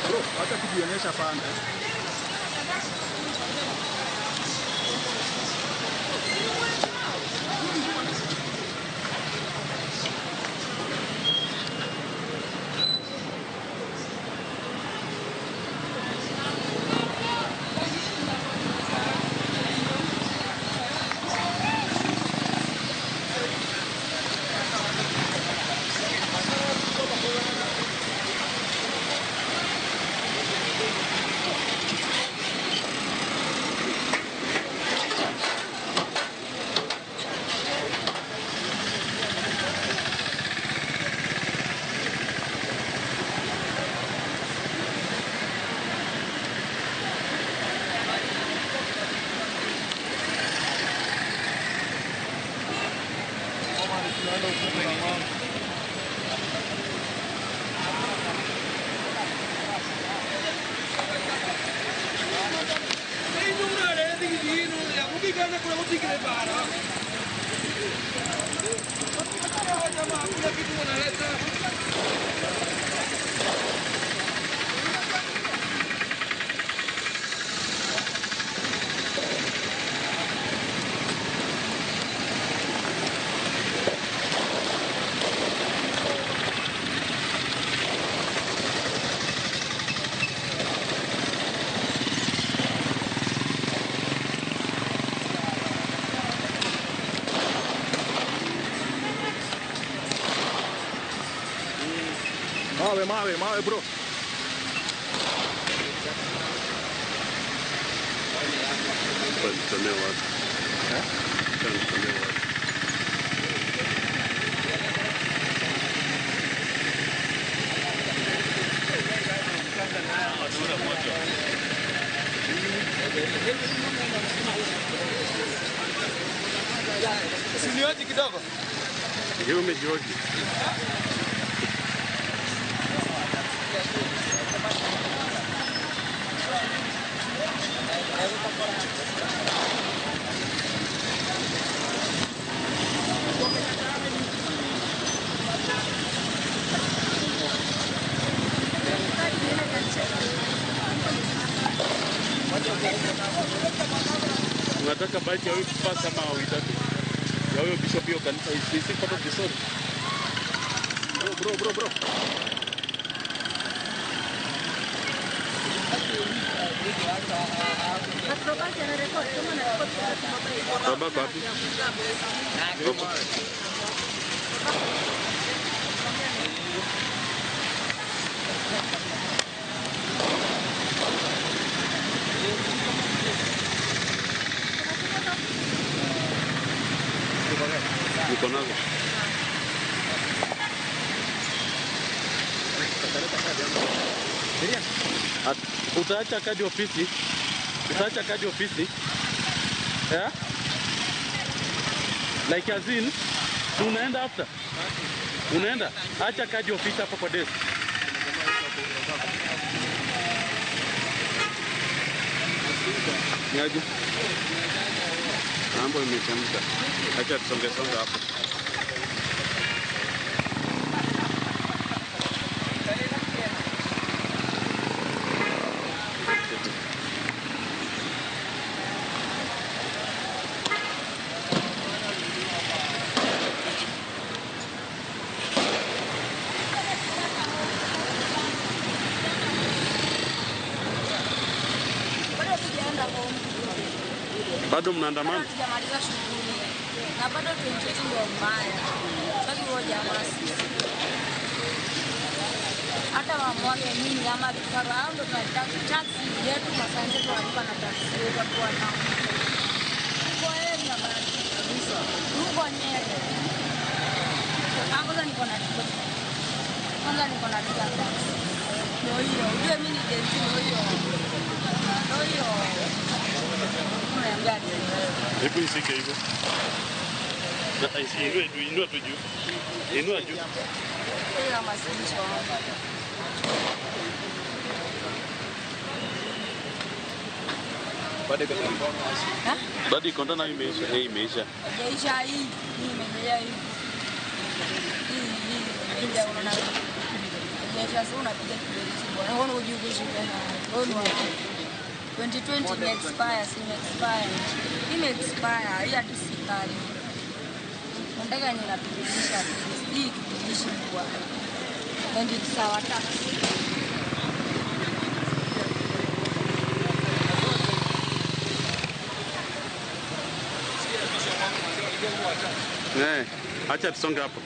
Speaker 8: Bro, acha kujionyesha sana. Mawe, mawe, mawe bro.
Speaker 5: Sinioji kidogo.
Speaker 4: Hiyo umejoji.
Speaker 8: Unataka bite ya huyu pastor ama uitaki? Ya huyo bishop hiyo kanisa is it part of the story? Bro, bro, bro, bro. Baba wapi? Niko nazo. Utaacha kadi ofisi? Utaacha kadi ofisi? Yeah? Like as in, unaenda after? Unaenda? Acha kadi ofisi hapo kwa desk. Niaje? Mambo imechemka. Acha tusonge songa hapo. Bado mnaandamana?
Speaker 12: Hatujamaliza shughuli. Na bado 28 ndio mbaya. Sasa huo jamaa sisi. Hata wamwage nini ama vifaru hao ndio tunataka taxi yetu masanje tunalipa na taxi yetu kwa nao. Kwa area bado kabisa. Huko Nyeri. Kwanza niko na ticket. Kwanza niko na ticket. Ndio hiyo. Ujue mimi ni Gen Z ndio hiyo. Ndio hiyo.
Speaker 8: Hebu isike hivyo. Inua tu juu. Inua juu. Bado iko ndani imeisha. Hey, imeisha.
Speaker 12: Haijaisha hii. Hii imeendelea hivi. Hii ndio unaona. Haijaisha sasa unapiga kiberiti bwana. Wewe unajua kuishi tena. Wewe 2020 ime expire, si ime expire. Ime expire, hii hadi sikali. Nataka ni napigisha hii kipigishi bwana. Ndio sawa taxi.
Speaker 8: Eh, acha tusonge hapo.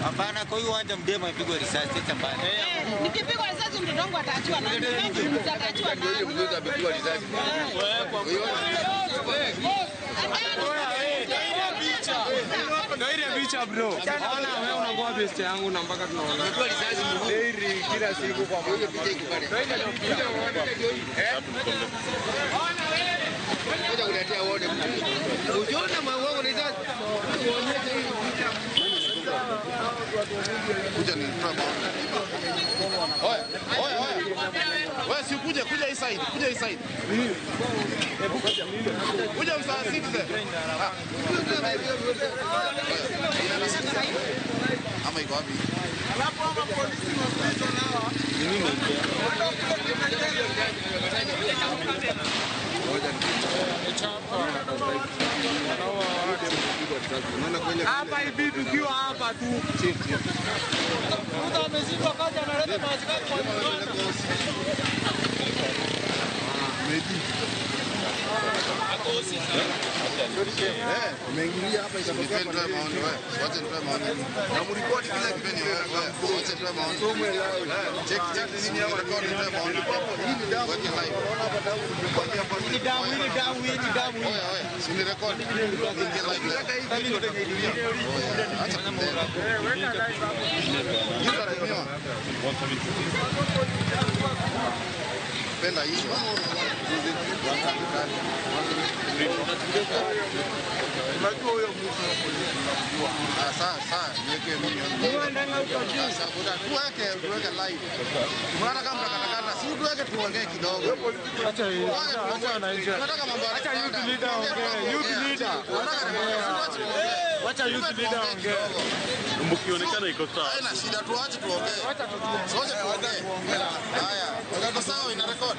Speaker 2: Hapana, kwa hiyo uwanja mdemo amepigwa risasi acha mbali.
Speaker 11: Nikipigwa risasi mtoto wangu ataachiwa nani? Mtoto ataachiwa nani?
Speaker 7: Mtoto amepigwa risasi.
Speaker 5: Ndio ile picha bro. Ona wewe unakuwa best yangu na mpaka tunaona.
Speaker 7: Amepigwa risasi mguu.
Speaker 5: Kila siku kwa hiyo picha iko pale. Ngoja kuletea uone. Ujione mwanangu ni sasa. Uonyeshe hii picha.
Speaker 13: Kuja ni traba. Oya, oya, oya. Wewe si kuja, kuja hii side, kuja hii side. Kuja msaa Citizen. Ama iko wapi?
Speaker 5: Alafu hapa polisi wapita nao.
Speaker 13: Nini?
Speaker 5: Hapa hivi tukiwa hapa tu. Mtu ameshindwa kazi analeta maaskari kwa nyumbani.
Speaker 13: Umeingilia hapa ikatokea kwa maoni wewe. Wacha nitoe maoni. Na mripoti kila kitu wewe. Wacha nitoe maoni. Check check nini hapa record nitoe maoni. Hii ni damu. Weke live.
Speaker 5: Hii ni damu, hii ni damu, hii ni damu.
Speaker 13: Oya oya, si ni record. Ingia live. Acha kutenda. Hizo anatumiwa. Penda hizo.
Speaker 5: Unajua huyo mtu wa polisi unamjua.
Speaker 13: Ah, sawa sawa, niweke mimi. Sasa buda tuweke tuweke live. Unaona kama mnakatakata, si tuweke tuongee kidogo.
Speaker 5: Acha hiyo. Acha wananchi.
Speaker 13: Tunataka mambo ya
Speaker 5: Acha youth leader ongee. Youth leader. Wacha youth leader ongee.
Speaker 8: Mkionekana iko sawa.
Speaker 13: Haina shida, tuache tuongee.
Speaker 5: Wacha tuongee.
Speaker 13: Sote tuongee. Haya, iko sawa ina record.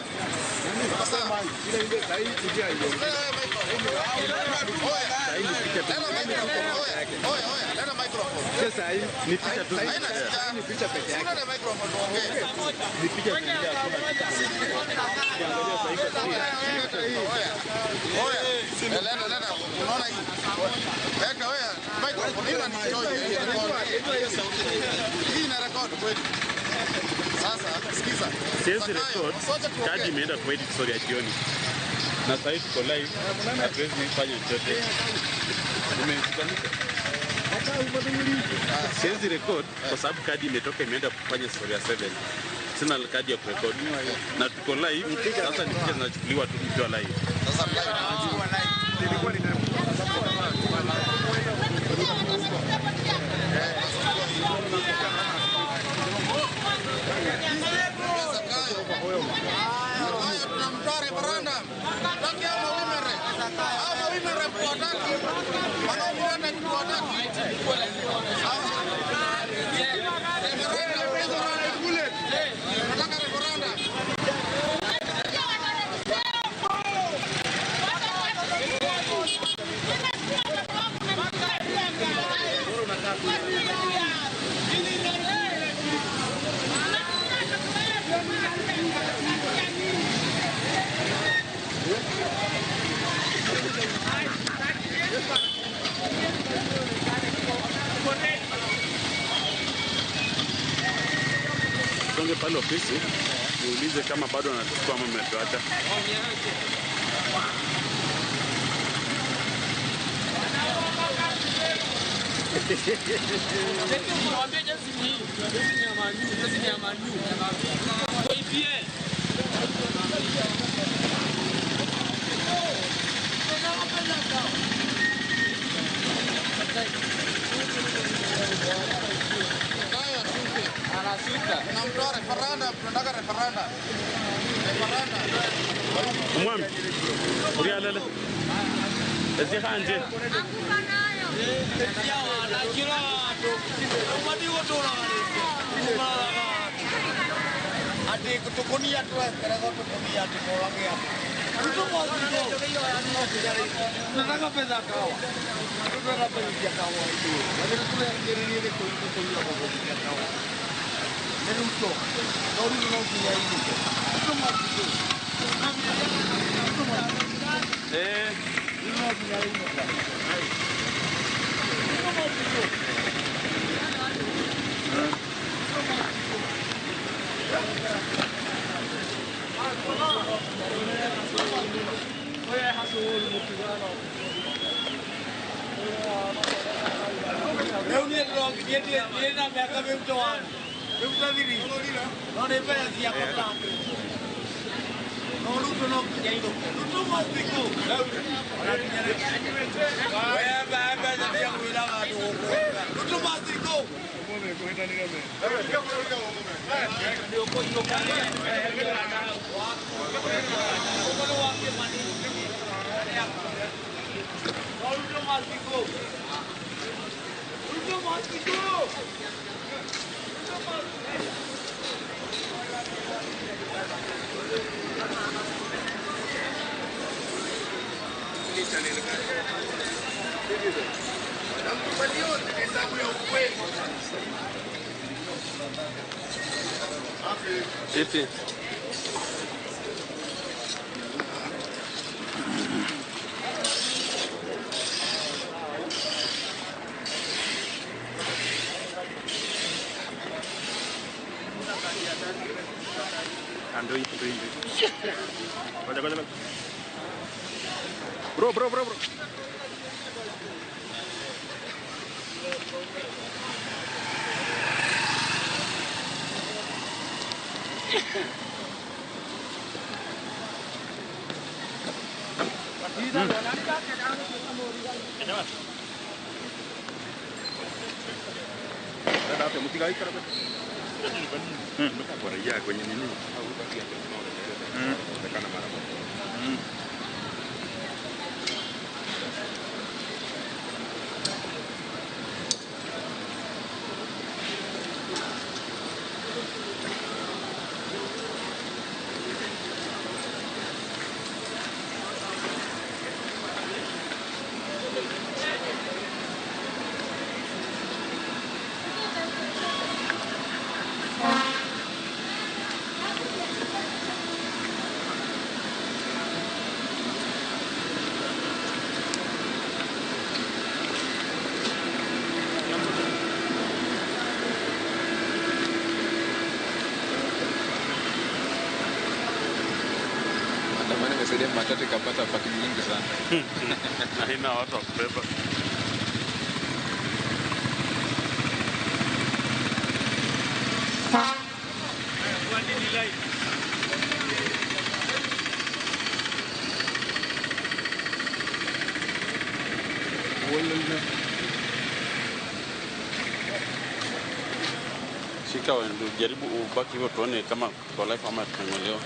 Speaker 13: Iko sawa.
Speaker 5: Ile ile sahihi tujia hiyo.
Speaker 13: Oya, oya, leta microphone.
Speaker 5: Sasa hii
Speaker 8: ni picha tu.
Speaker 13: Haina shida.
Speaker 5: Ni picha peke yake.
Speaker 13: Leta microphone tuongee.
Speaker 8: Ni picha tu. Ukiangalia sasa iko clear.
Speaker 13: Oya. Oya. Leta leta. Unaona hii? Weka wewe microphone hii inanitoa hii. Hii ina record kweli. Sasa sikiza.
Speaker 8: Siwezi record. Kadi imeenda kwa edit sorry ya jioni. Na sasa hivi tuko live. Hatuwezi kufanya chochote. Nimeshikanisha. Siwezi record kwa sababu kadi imetoka imeenda kufanya story ya 7. Sina kadi ya kurekodi. Na tuko live. Sasa ni picha zinachukuliwa tu tukiwa live.
Speaker 13: Sasa live. Tunamtoa referendum. Taki ama women rep. Ama women rep tuwataki. Wanaomuona tuwataki. Referendum, tunataka referendum.
Speaker 8: Songe pale ofisi niulize kama bado anachukua ama mmetuacha.
Speaker 13: Tunamtoa referendum, tunataka referendum. Referendum.
Speaker 8: Umwami. Urialele. Eziha anje.
Speaker 5: Nataka pesa kawa. Nataka pesa kawa hiyo. Nataka Ruto.
Speaker 8: Eh. Ipi? Ando hii. Ngoja ngoja. Bro bro bro bro. Dada hapo mtiga ikara. Kwa raia kwenye nini? Onekana mara moja.
Speaker 14: Imesaidia matatu ikapata parking nyingi sana.
Speaker 8: Na haina watu wa kubeba. Shika wewe, jaribu ubaki hivyo tuone kama kwa life ama tunang'olewa.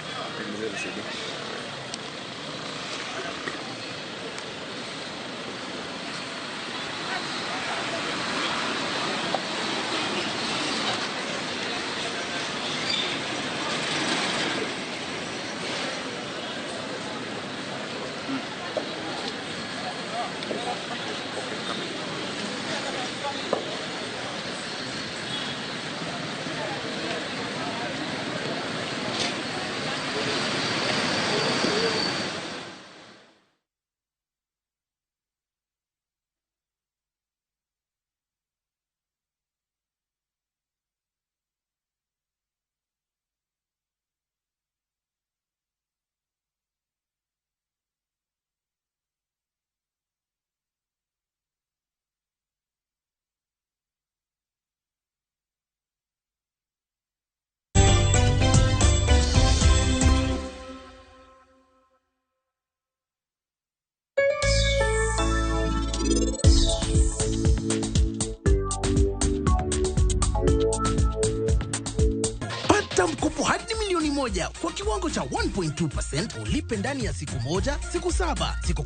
Speaker 15: Mkopo hadi milioni 1 kwa kiwango cha 1.2% ulipe ndani ya siku 1, siku 7, siku 10.